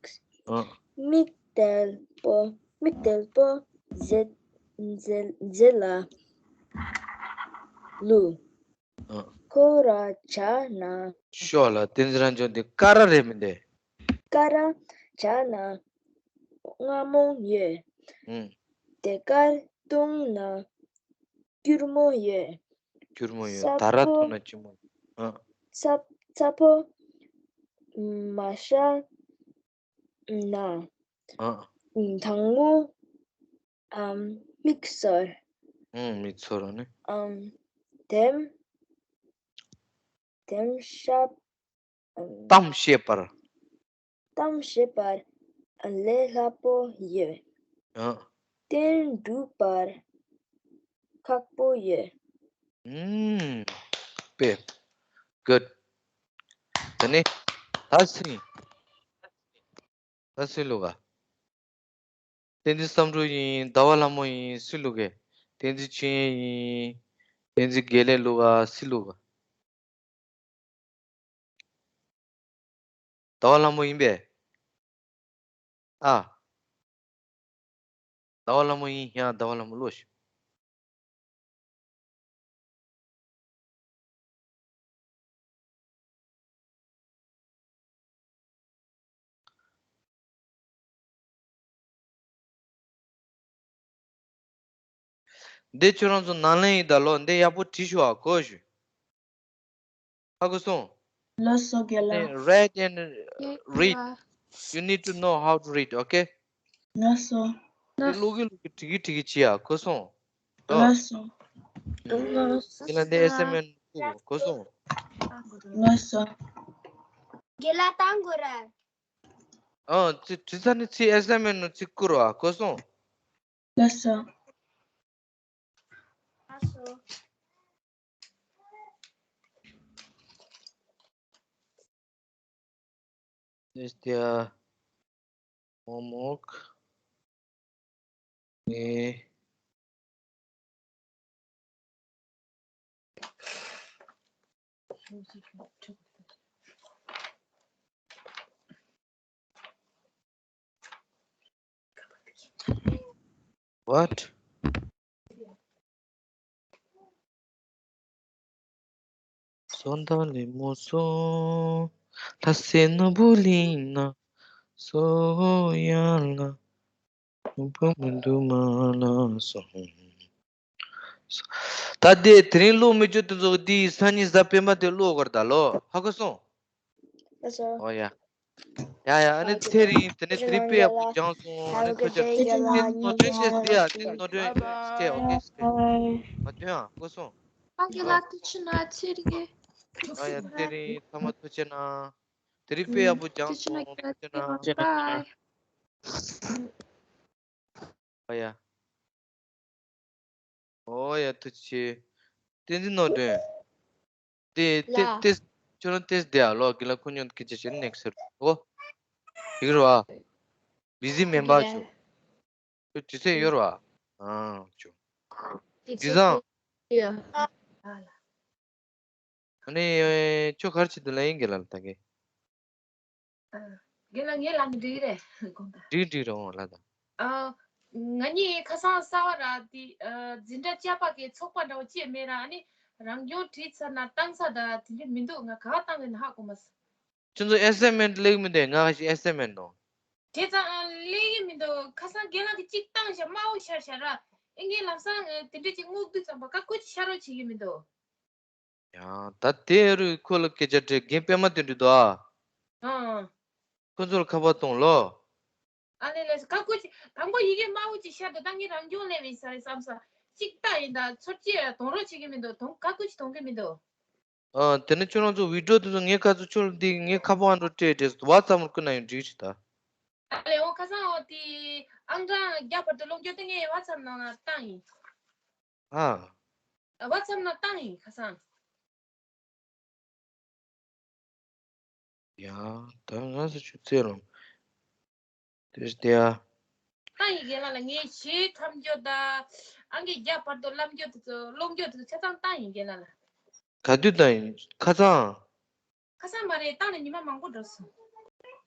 ཨ། མི་དལ་པོ། མི་དལ་པོ་རྗེས་རྗེས་རྗེས་ལ་ལུས། ཨ། ཁོ་ར་བྱས་ན། ཤོག་ལ། བསྟན་འཛིན་རབ་འབྱམས། འདི་ཀ་ར་རེད་མི་འདུག་ཀ་ར་བྱས་ན་མངར་མོ་ཡོད། ཨུ། དེ་གར་འཐུང་ན་སྐྱུར་མོ་ཡོད། སྐྱུར་མོ་ཡོད། ས་ད་ར་ཕོ་འཐུང་ན་སྐྱུར་མོ། ཨ། ས་ས་ཕོ་མ་ཤ་ན། ཨ། དང་མོ། ཨམ། མིག་སོར། ཨུ། མིག་སོར་ནི། ཨམ། དེམ། དེམ་ཤ། ཨམ། གཏམ་བཤད་པར། གཏམ་བཤད་པར་ལས་སླ་པོ་ཡོད། ཨ། དོན་འགྲུབ་པར་ཁག་པོ་ཡོད། ཨུམ། དཔེ། Good. དེ་ནས་ད་སུ་ཡིན། ད་སུས་བླུག་ག་བསྟན་འཛིན་བསམ་གྲུབ་ཡིན། ཟླ་བ་ལྷ་མོ་ཡིན། སུས་བླུག་གས། བསྟན་འཛིན་ཆོས་དབྱིངས་ཡིན། བསྟན་འཛིན་དགེ་ལེགས་བླུག་ག་སུས་བླུག་ག་ཟླ་བ་ལྷ་མོ་ཡིན་པས། ཨ། ཟླ་བ་ལྷ་མོ་ཡིན་ཡང་། ཟླ་བ་ལྷ་མོ་བླུགས་ཤིག་འདི་ཁྱོད་རང་ཚོ་ནང་ལན་ཡིན་ད་ལོ། འདི་ཡག་པོ་བྲིས་ཤོག་ཨ། གོ་ཞུ། ཧ་གོ་སོང་། ལགས་སོ་རྒན་ལགས། Read and read. You need to know how to read, okay? ལགས་སོ། ལོ་གི་ལོ་གི་བྲིས་གི་བྲིས་གི་བྱེད་ཨ། གོ་སོང་། ལགས་སོ། ཡིན་ལ་འདི་assignment གོ་སོང་། ལགས་སོ། རྒན་ལགས་བཏང་དགོས་ར། ཨ། ཚིག་བྲིས་ཚར་ནས་ཚིག་assignment ནང་ཚིག་བསྐུར་རོགས་ཨ། གོ་སོང་། ལགས་སོ། ལགས་སོ། This is their homework. Eh. What? སོ་ད་ལེ་མོ་སོ། ལྷ་སའི་ནོར་བུ་གླིང་ན་སོ་ཡ་ལ། ནོར་བུ་མི་འདུག་མ་ལ་སོ། ད་དེ་དེ་རིང་ཀློག་མི་རྒྱུ་དེ་ཚོ་འདི་སང་ཉིན་གཟའ་སྤེན་པ་དེ་ཀློག་དགོས་རེད་ད་ལོ། ཧ་གོ་སོང་། ཨོ་ཡ། ཡ་ཡ། ཨ་ནི་ཚེ་རིང་དེ་ནི་དེ་རིང་དཔེ་ཡག་པོ་སྦྱངས་སོང་། ཨ་ནི་ཁ་ཆེ་དེ་ནོར་འདོན་བཤད་དེ་ཡ་དེ་ནོར་འདོན་བཤད། ཨོ་ཁེ་ཤི་ཏེ། མ་འདོན་ཨ། གོ་སོང་། ཨ་ཁེ་ལ་ཐུགས་ཆེ་གནང་། ཚེ་རིང་། ཨ་ཡ། ཚེ་རིང་ཚང་མ་ཐུགས་ཆེ་གནང་། དེ་རིང་དཔེ་ཡག་པོ་སྦྱངས་སོང་། ཐུགས་ཆེ་གནང་། ཨ་ཡ། ཨོ་ཡ། ཐུགས་རྗེ་ཆེ། བསྟན་འཛིན་ནོར་སྒྲོན། དེ་དེ་ལ། དེ་ཁྱོད་རང་ཏེས་དེ་ཨ་ལོ་གི་ལ་ཁོ་ཉོན་སྐད་ཆ་བཤད་ནེག་སེར་ཨོ། ཡིག་རུ་ཨ། བི་ཟི་མེན་པ་ཆུ། ཁྱོད་དུས་ཚོད་ཡོད་རུ་ཨ། ཨང་ཆུ། དུས་ཚོད་བཟང་། ཡོད། ཨ་ནི་ཁྱོད་ག་རེ་བྱེད་འདུག་ལ་ཡིན་གི་ལ་ལ་ད་གི། རྒན་ལགས་ངའི་ལ་ནི་འགྲིག་རེད་དགོངས་དག་འགྲིག་འགྲིག་རེད་འོང་ལ་དང་། ཨ། ང་གཉིས་ཁ་སང་གསར་པ་ར་དེ་ཨ། འཛིན་གྲྭ་བཅར་པ་གི་ཚོགས་པ་འདྲ་བོ་ཅིག་མེད་ར། ཨ་ནི་རང་སྐྱོང་བྲིས་ཚར་ན་བཏང་ས་ད་དེ་འདྲ་མི་འདུག་ང་ག་བ་བཏང་གི་ན་ཧ་གོ་མ་སོང་། ཁྱོད་ཚོ་ཨེ་སའི་མེན་ཊི་ལེགས་མི་འདུག་ང་ཞིག་ཨེ་སའི་མེན་ཊི་དང་། བྲིས་ཚར་ཨ། ལེགས་ཀྱི་མི་འདུག་ཁ་སང་རྒན་ལགས་ཀྱིས་གཅིག་བཏང་བཞག་དམར་པོ་ཤར་ཤར་ར། ཨེ་ངའི་ལམ་སང་དེ་འདྲ་ཅིག་སྔུག་དུས་ཙམ་པ་ཀ་ཀུ་ཅིག་ཤར་རོ་བྱེད་ཀྱི་མི་འདུག་ཡང་ད་དེ་རུ་ཁོ་ལ་སྐད་ཆ་དྲིས། རྒན་པད་མ་དེ་འདྲ་འདུག་ཨ། ཨང་། ཁོ་ཚོར་ཁ་པར་གཏོང་ལོ། ཨ་ལེ་ལེ་ཀ་ཀུ་ཅིག་དང་པོ་ཡི་གེ་དམར་པོ་ཅིག་ཤར་འདུག་ད་ངས་རང་སྐྱོང་ལེན་བས་ས་རེད་བསམ་ས། གཅིག་ལྟ་ཡིན་ད་ཚོར་ཅི་གཏོང་རོགས་བྱེད་ཀྱི་མི་འདུག་གཏོང་ཀ་ཀུ་ཅིག་གཏོང་གི་མི་འདུག་ཨ། དེ་ནས་ཁྱོད་རང་ཚོ་བི་ཌི་ཡོ་དེ་ཚོ་ངའི་ཁ་ཚོ་ཁྱོད་འདི་ངའི་ཁ་པར་ཨ་འགྲོ་སྤྲད་དེ་ཝ་ཚབ་མར་བསྐུར་ན་ཡང་འགྲིག་ཅིག་ད། ཨ་ལེ་འོ་ཁ་སང་འོ་དེ་ཨང་གྲངས་བརྒྱ་བར་དུ་སློང་རྒྱུ་དེ་ངས་ཝ་ཚབ་ནང་ལ་བཏང་ཡིན། ཨ། ཝ་ཚབ་ནང་བཏང་ཡིན་ཁ་སང་། ཡ། ད་ང་ཚོ་ཆུ་ཚོད་ལོངས། དེ་དེ་ཡ། ད་ཡི་གེ་ལ་ལ་ངས་ཞེ་ཁྲམ་རྒྱུ་ད། ཨང་ཀི་བརྒྱ་བར་དུ་བསླབ་རྒྱུ་དེ་ཚོ་སློང་རྒྱུ་དེ་ཚོ་ཆ་ཚང་བཏང་ཡིན་གེ་ལ་ལ། ག་དུས་བཏང་ཡིན་ཁ་སང་། ཁ་སང་མ་རེད་བཏང་ནས་ཉི་མ་མང་པོ་འགྲོ་སོང་།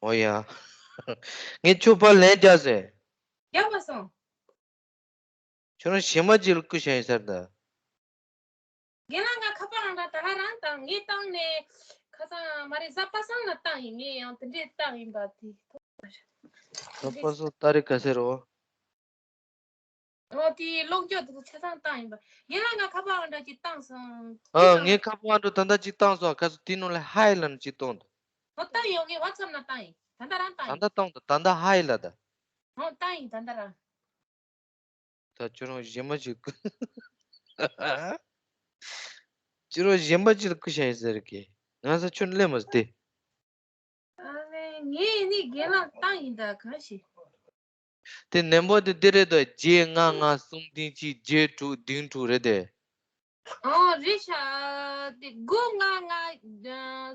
ཨོ་ཡ། ངས་ཁྱོད་ཕར་ལན་རྒྱག་ཟེར། རྒྱག་མ་སོང་། ཁྱོད་རང་གཞན་མ་ཅིག་ལ་བསྐུར་བཞག་ཡིན་ས་རེད་ད། རྒན་ལགས་ང་ཁ་པར་རང་ད་ད་ལ་རང་བཏང་ངས་བཏང་ནས་ཁ་སང་མ་རེད་གཟའ་པ་སངས་ལ་བཏང་ཡིན། ངས་ཡང་དེ་འདྲས་བཏང་ཡིན་པ་དེ། གཟའ་པ་སངས་ཏ་རིག་ག་ཚོད་རེད་བ། ཨོ་དེ་ཀློག་སྐྱོར་དེ་ཚོ་ཆ་ཚང་བཏང་ཡིན་པ། རྒན་ལགས་ང་ཁ་པར་འདྲ་ཅིག་བཏང་སོང་། ཨ་ངས་ཁ་པར་འདྲ་ད་ལྟ་ཅིག་བཏང་སོང་ཁ་སང་དེ་ནང་ལ་ཧའེ་ལབ་ནས་ཅིག་བཏང་འདུག་ཨོ་བཏང་ཡོད་ངས་ཝ་ཚབ་ནང་བཏང་ཡིན་ད་ལྟ་རང་བཏང་ད་ཡིན། ལྟ་བཏང་འདུག་ད་ལྟ་ཧའེ་ལབ་ད། ཨོ་བཏང་ཡིན་ད་ལྟ་རང་། ད་ཁྱོད་རང་གཞན་མ་ཅིག་བསྐུར། ཁྱོད་རང་གཞན་མ་ཅིག་ལ་བསྐུར་བཞག་ཡིན་ཟེར་གི། ང་ཚོ་ཁྱོད་ལས་མ་ཟེར་ཏེ། ཨ་ལེ་ངས་ནི་རྒན་ལགས་བཏང་ཡིན་ད་གང་ཞིག་དེ་ནན་པོ་དེ་འདི་རེད་དོ། བརྒྱད་ལྔ་ལྔ་གསུམ་བདུན་གཅིག་བརྒྱད་དྲུག་བདུན་དྲུག་རེད་དེ། ཨོ་རེད་ཤག་དེ་དགུ་ལྔ་ལྔ་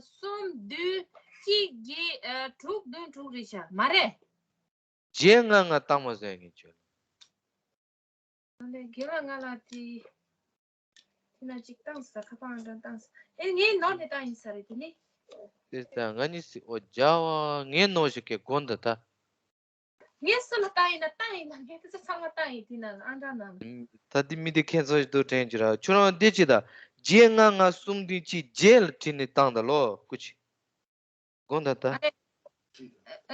གསུམ་བདུན་གཅིག་བརྒྱད་དྲུག་བདུན་དྲུག་རེད་ཤག་མ་རེད། བརྒྱད་ལྔ་ལྔ་བཏང་མ་ཟེར་ངས་ཁྱོད། ཨ་ལེ་རྒན་ལགས་ང་ལ་དེ། དེ་ན་ཅིག་བཏང་ས་ཁ་པར་ཨང་གྲངས་བཏང་ས་ཨེ་ངའི་ནོར་ནས་བཏང་ཡིན་ས་རེད་དེ་ནི། དེ་ལྟ་ང་གཉིས་སི་ཨོ་རྒྱ་བ་ངའི་ནོར་ཞིག་གི་དགོན་ད་ད། ངས་སུ་ལ་བཏང་ཡིན་ན་བཏང་ཡིན་ན་ངས་དེ་ཚོ་ཚང་མ་བཏང་ཡིན་དེ་ན་ཨང་གྲངས་ནང་། ད་དེ་མི་དེ་ཁྱེད་ཚོ་ཞིག་ཏུ་དྲན་གྱི་ར་ཁྱོད་རང་འདི་ཅི་ད། བརྒྱད་ལྔ་ལྔ་གསུམ་བདུན་གཅིག་བརྒྱད་ལ་བྲིས་ནས་བཏང་ད་ལོ་སྐུ་མཁྱེན། དགོངས་དག་ད། ཨ་རེ།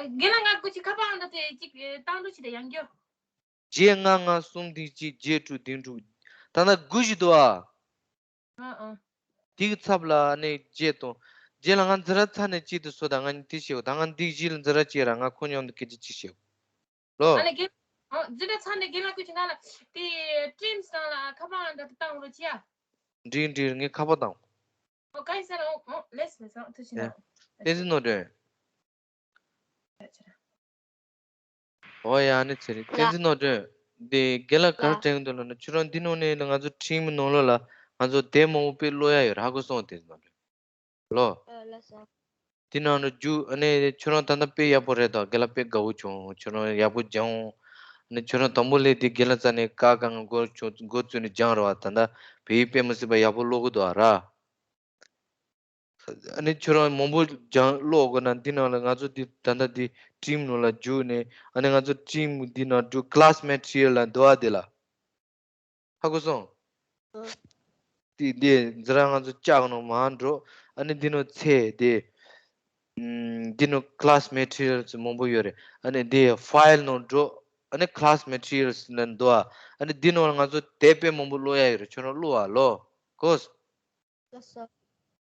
རྒན་ལགས་ང་སྐུ་མཁྱེན་ཁ་པར་ཨང་གྲངས་དེ་གཅིག་བཏང་འགྲོ་ཞིག་དང་ཡང་སྐྱོར། བརྒྱད་ལྔ་ལྔ་གསུམ་བདུན་གཅིག་བརྒྱད་དྲུག་བདུན་དྲུག་ད་ལྟ་དགུ་ཞིག་འདུག་ཨ། ཨ་ཨ། དེ་གི་ཚབ་ལ་ནི་བརྒྱད་དང་། རྗེས་ལ་ང་འཛིན་གྲྭ་ཚར་ནས་གཅིག་ཏུ་སོ་ད་ང་གཉིས་དེ་བྱེད་ད་ང་འདི་གཞི་ལ་འཛིན་གྲྭ་བྱེད་ར་ང་ཁོ་མཉམ་དུ་སྐད་ཆ་གཅིག་བྱེད་ལོ། ཨ་ལེ་རྒན། ཨ་འཛིན་གྲྭ་ཚར་ནས་རྒན་ལགས་སྐུ་མཁྱེན་ང་ལ་དེ་ཀྲིམ་སང་ལ་ཁ་པར་ཨང་གྲངས་དེ་བཏང་རོགས་བྱེད་ཨ། འགྲིག་འགྲིག་ངས་ཁ་པར་བཏང་། ཨོ་ག་ཡིན་ཟེར་ཨོ་ཨོ་ལེས་མེད་སོང་ཐུགས་རྗེ་གནང་། བསྟན་འཛིན་ནོར་སྒྲོན། ཨོ་ཡ་ནི་ཚེ་རིང་བསྟན་འཛིན་ནོར་སྒྲོན། འདི་རྒན་ལགས་ག་རེ་དྲན་གི་འདུག་ལབ་ན་ཁྱོད་རང་འདི་ནང་ནས་ང་ཚོ་ཁྲིམས་ནང་ལོགས་ལ་ང་ཚོ་དེབ་མང་པོ་དཔེ་ཀློག་ཡ་ཡོད་རེད་ཧ་གོ་སོང་བསྟན་འཛིན་ནོར་སྒྲོན། ལོ། ཨ་ལགས་སོ། འདི་ནང་ལ་རྒྱུ་ཨ་ནི་ཁྱོད་རང་ད་ལྟ་དཔེ་ཡག་པོ་རེད་དོ། རྒན་ལགས་དཔེ་དགའ་བོ་བྱུང་། ཁྱོད་རང་ཡག་པོ་སྦྱངས་འོང་། ཨ་ནི་ཁྱོད་རང་དང་པོ་སླེབས་དུས་རྒན་ལགས་རྩ་ནས་ཀ་ཁ་ང་འགོ་ཆུང་འགོ་བཙུགས་ནས་སྦྱངས་རེད་བ། ད་ལྟ་བོད་ཡིག་དཔེ་མི་སྲིད་པ་ཡག་པོ་ཀློག་གི་འདུག་ཨ་ར། ཨ་ནི་ཁྱོད་རང་མང་པོ་སྦྱང་ཀློག་དགོས་ན། འདི་ནང་ལ་ང་ཚོ་འདི་ད་ལྟ་འདི་ཊིམ་ནང་ལ་འཇུག་ནས། ཨ་ནི་ང་ཚོ་ཊིམ་འདི་ནང་འཇུག class material ལ་འདུག་ཨ། དེ་ལ་ཧ་གོ་སོང་། ཨ། འདི་འདི་འཛི་ར་ང་ཚོ་ལྕགས་ནང་མར་འགྲོ། ཨ་ནི་འདི་ནང་ཚེ་དེ། ཨམ། འདི་ནང་class materials མང་པོ་ཡོད་རེད། ཨ་ནི་འདི་ཕའིལ་ནང་འགྲོ། ཨ་ནི་class materials ལ་འདུག་ཨ། ཨ་ནི་འདི་ནང་ལ་ང་ཚོ་དེབ་དཔེ་མང་པོ་ཀློག་ཡ་ཡོད་རེད། ཁྱོད་རང་ཀློག་ཨ་ལོ། གོ། ལགས་སོ། ལགས་སོ།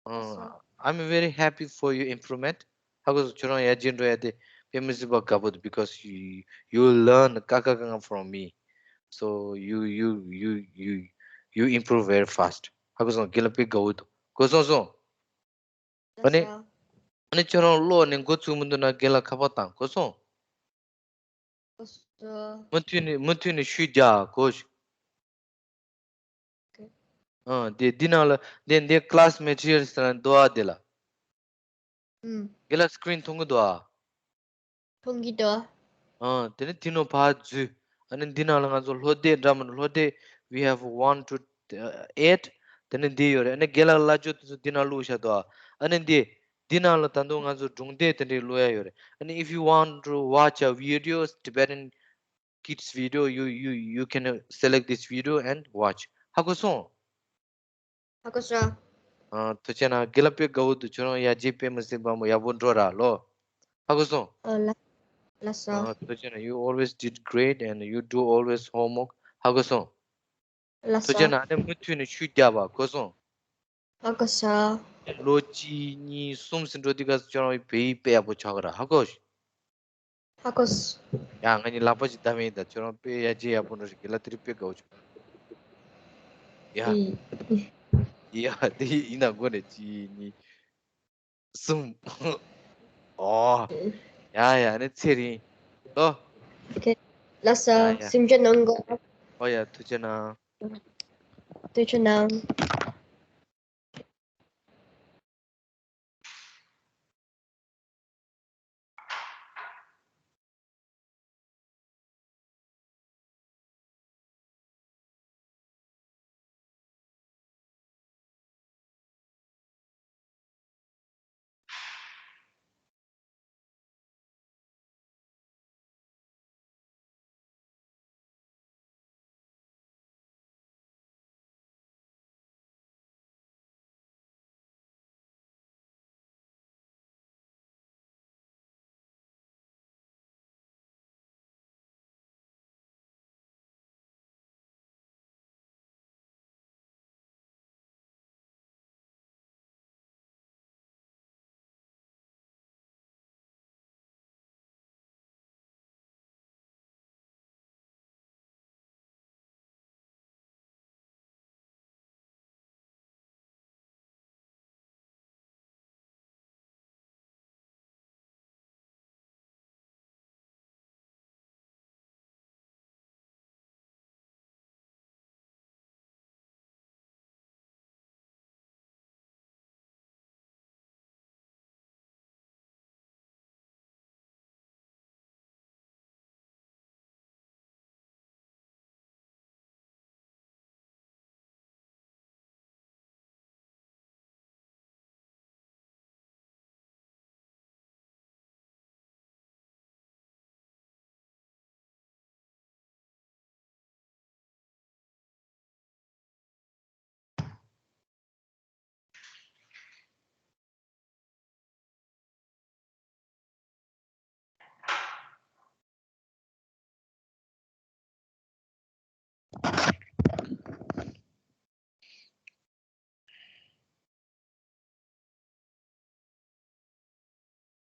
Uh, I'm very happy for your improvement. ཧ་གོ་སོང་། ཁྱོད་རང་ཡར་རྒྱས་འགྲོ་ཡ་དེ་དཔེ་མི་སྲིད་པ་དགའ་པོ་འདུག because you, you learn ཀ་ཁ་ག་ང་from me. So you, you, you, you, you improve very fast. ཧ་གོ་སོང་། རྒན་ལགས་དཔེ་དགའ་པོ་འདུག་གོ་སོང་སོང་། ཨ་ནི། ལགས་སོ། ཨ་ནི་ཁྱོད་རང་ཀློག་ནས་འགོ་ཚུགས་མི་འདུག་ན་རྒན་ལགས་ཁ་པར་བཏང་། གོ་སོང་། གོ་སོང་། མུ་མཐུད་ནས་མུ་མཐུད་ནས་ཤུགས་རྒྱག་གོ། ཨ། དེ་འདི་ནང་ལ་དེ་འདི་class materials ལ་འདུག་ཨ། དེ་ལ། ཨུམ། རྒན་ལགས་སི་ཀི་རིན་མཐོང་གི་འདུག་ཨ། མཐོང་གི་འདུག་ཨ། དེ་ནས་དེ་ནང་ཕར་འཛུལ། ཨ་ནི་འདི་ནང་ལ་ང་ཚོ་སློབ་དེབ་འདྲ་མི་འདྲ་སློབ་དེབ། We have one to, uh, eight. དེ་ནས་འདི་ཡོད་རེད། ཨ་ནི་རྒན་ལགས་སློབ་སྦྱོང་དེ་ཚོ་འདི་ནང་བླུགས་བཞག་འདུག་ཨ། ཨ་ནི་འདི། འདི་ནང་ལ་ད་དུང་ང་ཚོ་སྒྲུང་དེབ་དེ་འདྲའི་ཀློག་ཡ་ཡོད་རེད། ཨ་ནི་if you want to watch a videos, Tibetan kids video, you, you, you can, uh, select this video and watch. ཧ་གོ་སོང་། ཧ་གོ་སོང་། ཨ། ཐུགས་རྗེ་གནང་། རྒན་ལགས་དཔེ་དགའ་པོ་འདུག་ཁྱོད་རང་ཡར་རྒྱས་དཔེ་མི་སྲིད་པ་མོ་ཡག་པོ་འགྲོ་ར་ལོ། ཧ་གོ་སོང་། ཨ། ལགས། ལགས་སོ། ཨ། ཐུགས་རྗེ་གནང་། You always did great and you do always homework. ཧ་གོ་སོང་། ལགས་སོ། ཐུགས་རྗེ་གནང་། ཨ་ནི་མུ་མཐུད་ནས་ཤུགས་རྒྱག་པ། གོ་སོང་། ཧ་གོ་སོང་། ལོ་གཅིག་གཉིས་གསུམ་ཟིན་འགྲོ་དུས་སྐབས་སུ་ཁྱོད་རང་བོད་ཡིག་དཔེ་ཡག་པོ་ཆགས་ཀྱི་ར། ཧ་གོ། ཧ་གོ་སོང་། ཡ། ང་གཉིས་ལག་པ་ཅིག་བརྡབ་མིན་ད། ཁྱོད་རང་དཔེ་ཡར་རྒྱས་ཡག་པོ་འགྲོ་ཞིག་རྒན་ལགས་དེ་རིང་དཔེ་དགའ་པོ་བྱུང་། ཡ། ཨི། ཡ། དེ་ཡིན་ན་མགོ་ནས་གཅིག་གཉིས་གསུམ། ཨོ། ཨི། ཡ་ཡ། ཨ་ནི་ཚེ་རིང་ལོ། ཨོ་ཁེ། ལགས་སོ། ཡ་ཡ། སེམས་ཆུང་གནང་གོ། ཨོ་ཡ། ཐུགས་རྗེ་གནང་། ཐུགས་རྗེ་གནང་།